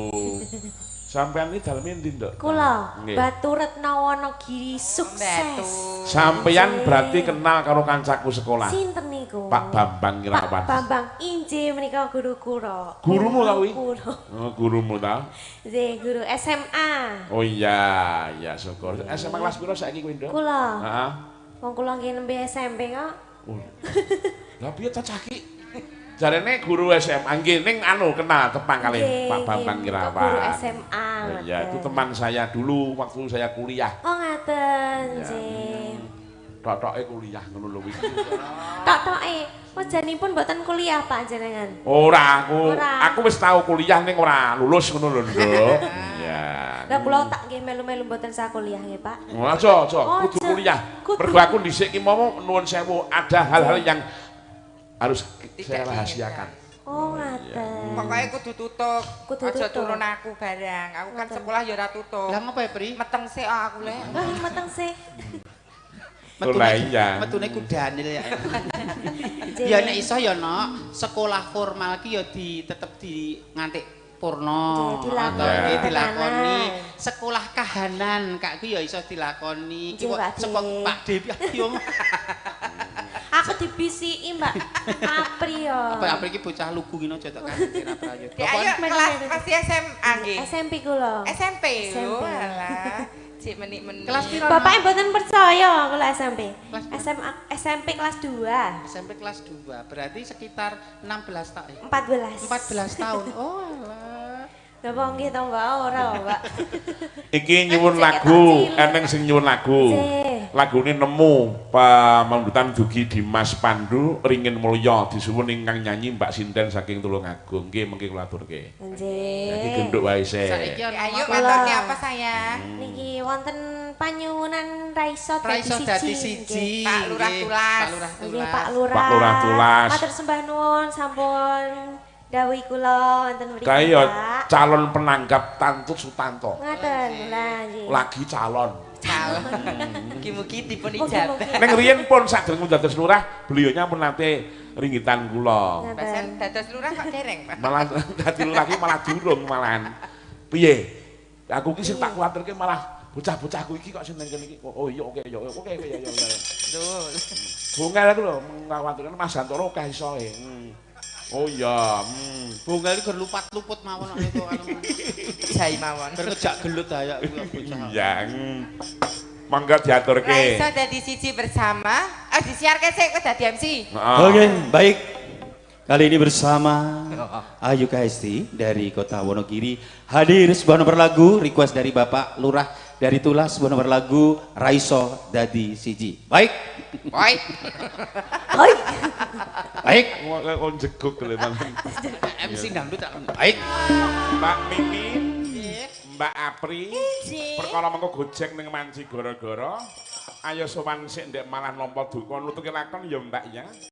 Sampeyan iki daleme endi, Nduk? Kula Nggih. Baturetno Wonogiri sukses. Batu. Sampeyan berarti kenal karo kancaku sekolah. Sinten niku? Pak Bambang Irawan. Pak Bambang injih menika guru kula. Gurumu ta kuwi? Kula. Oh, gurumu ta? Nggih, guru SMA. Oh iya, iya syukur. SMA kelas piro saiki kowe, Nduk? Kula. Heeh. Wong kula nggih nembe SMP kok. Oh. Lah piye cacah iki? Jarene guru SMA nggih ning anu kenal tepang kalih Nggih, Pak Bambang nggih, menika Irawan. Guru SMA. Oh iya, itu ngaten. teman saya dulu waktu saya kuliah. Oh ngaten, Iya. nggih. Tok-toke kuliah ngono lho iki. Tok-toke, oh janipun mboten kuliah Pak jenengan. Ora aku, Ora. aku wis tau kuliah ning ora lulus ngono lho, Nduk. Iya. Lah kula tak nggih melu-melu mboten sak kuliah nggih Pak. Oh, aja, aja, Oh, kudu aja. kuliah. Kudu. Mergo aku dhisik ki mau nuwun sewu, ada hal-hal yang harus saya Tidak rahasiakan. Oh ngaten. Pokoknya kudu tutup. Kudu Aja tutup. turun aku barang. Aku kan Ngoten. sekolah ya ora tutup. Lah ngopo ya, Pri? Meteng sik kok aku le. Ah, meteng sih. Lah iya. Metune ku Daniel ya. Nggih. Ya nek iso ya nok, sekolah formal ki ya di tetep di ngantik purna Nggih, dilakoni atau nggih dilakoni. tenanan. Sekolah kahanan kak ku ya iso dilakoni. Ki Nggih, kok Pak De. sekolah Pak Dewi yo. Aku dibisiki Mbak Apri yo. Apa apa iki bocah lugu ngene aja tak kandhane ra prayoga. Dek, ayo kelas pasti SMA nggih. SMP kula. SMP. SMP. Oh alah. Cik menik-menik. Kelas piro? Nok? Bapaknya mboten percaya kula SMP. Kelas piro? SMA SMP kelas 2. SMP kelas 2, berarti sekitar 16 tahun. 14. 14 tahun. Oh alah. Napa nggih to Mbak ora Mbak. Iki nyuwun Cek lagu, ketok cilik. eneng sing nyuwun lagu. Nggih. Lagune nemu pamundutan dugi Dimas Pandu Ringin Mulya disuwun ingkang nyanyi Mbak Sinten saking Tulungagung. Nggih mengki kula aturke. Nggih. Iki genduk wae sik. Saiki ana Ayo apa? maturke apa sayang? Niki wonten panyuwunan Raiso Raiso dadi dadi siji. Pak Lurah nggih. Tulas. Pak Lurah Nggih Tulas. Pak Lurah. Pak Lurah Tulas. Matur sembah nuwun sampun dawuhi kula wonten mriki. Kae ya Pak. calon penanggap Tantut Sutanto. Ngaten lah nggih. Lagi calon. Mugi-mugi dipun Mugi-mugi. ijabah. Ning riyen pun sadurunge dados lurah, beliaunya pun nate ringgitan kula. Ngaten. Basan dados lurah kok dereng, Pak. Malah dadi lurah ki malah durung malahan. Piye? Aku ki sing tak kuwatirke malah bocah-bocahku iki kok sing nang kene iki. Oh iya oke iya oke oke iya iya. Lho. Bungel aku lho mengkhawatirkan Mas Hantoro akeh isoe. Oh iya, Bungel iki gur lupat-luput mawon kok niku anu. Jai mawon. Gur ngejak gelut aja bocah. Iya. Monggo diaturke. Raiso dadi siji bersama. Ah disiarke sik kowe dadi MC. Heeh. Oke, baik. Kali ini bersama Ayu Kaesti dari Kota Wonogiri hadir sebuah nomor lagu request dari Bapak Lurah dari Tulas sebuah nomor lagu Raiso Dadi Siji. Baik, Baik. Hoi. baik, Kok jeguk lho MC dangdut tak. baik. Mbak Mimin, Mbak Apri, perkara mengko gojek ning manci gara-gara. Ayo sowan sik ndek malah nampa duka nutuke lakon ya Mbak ya.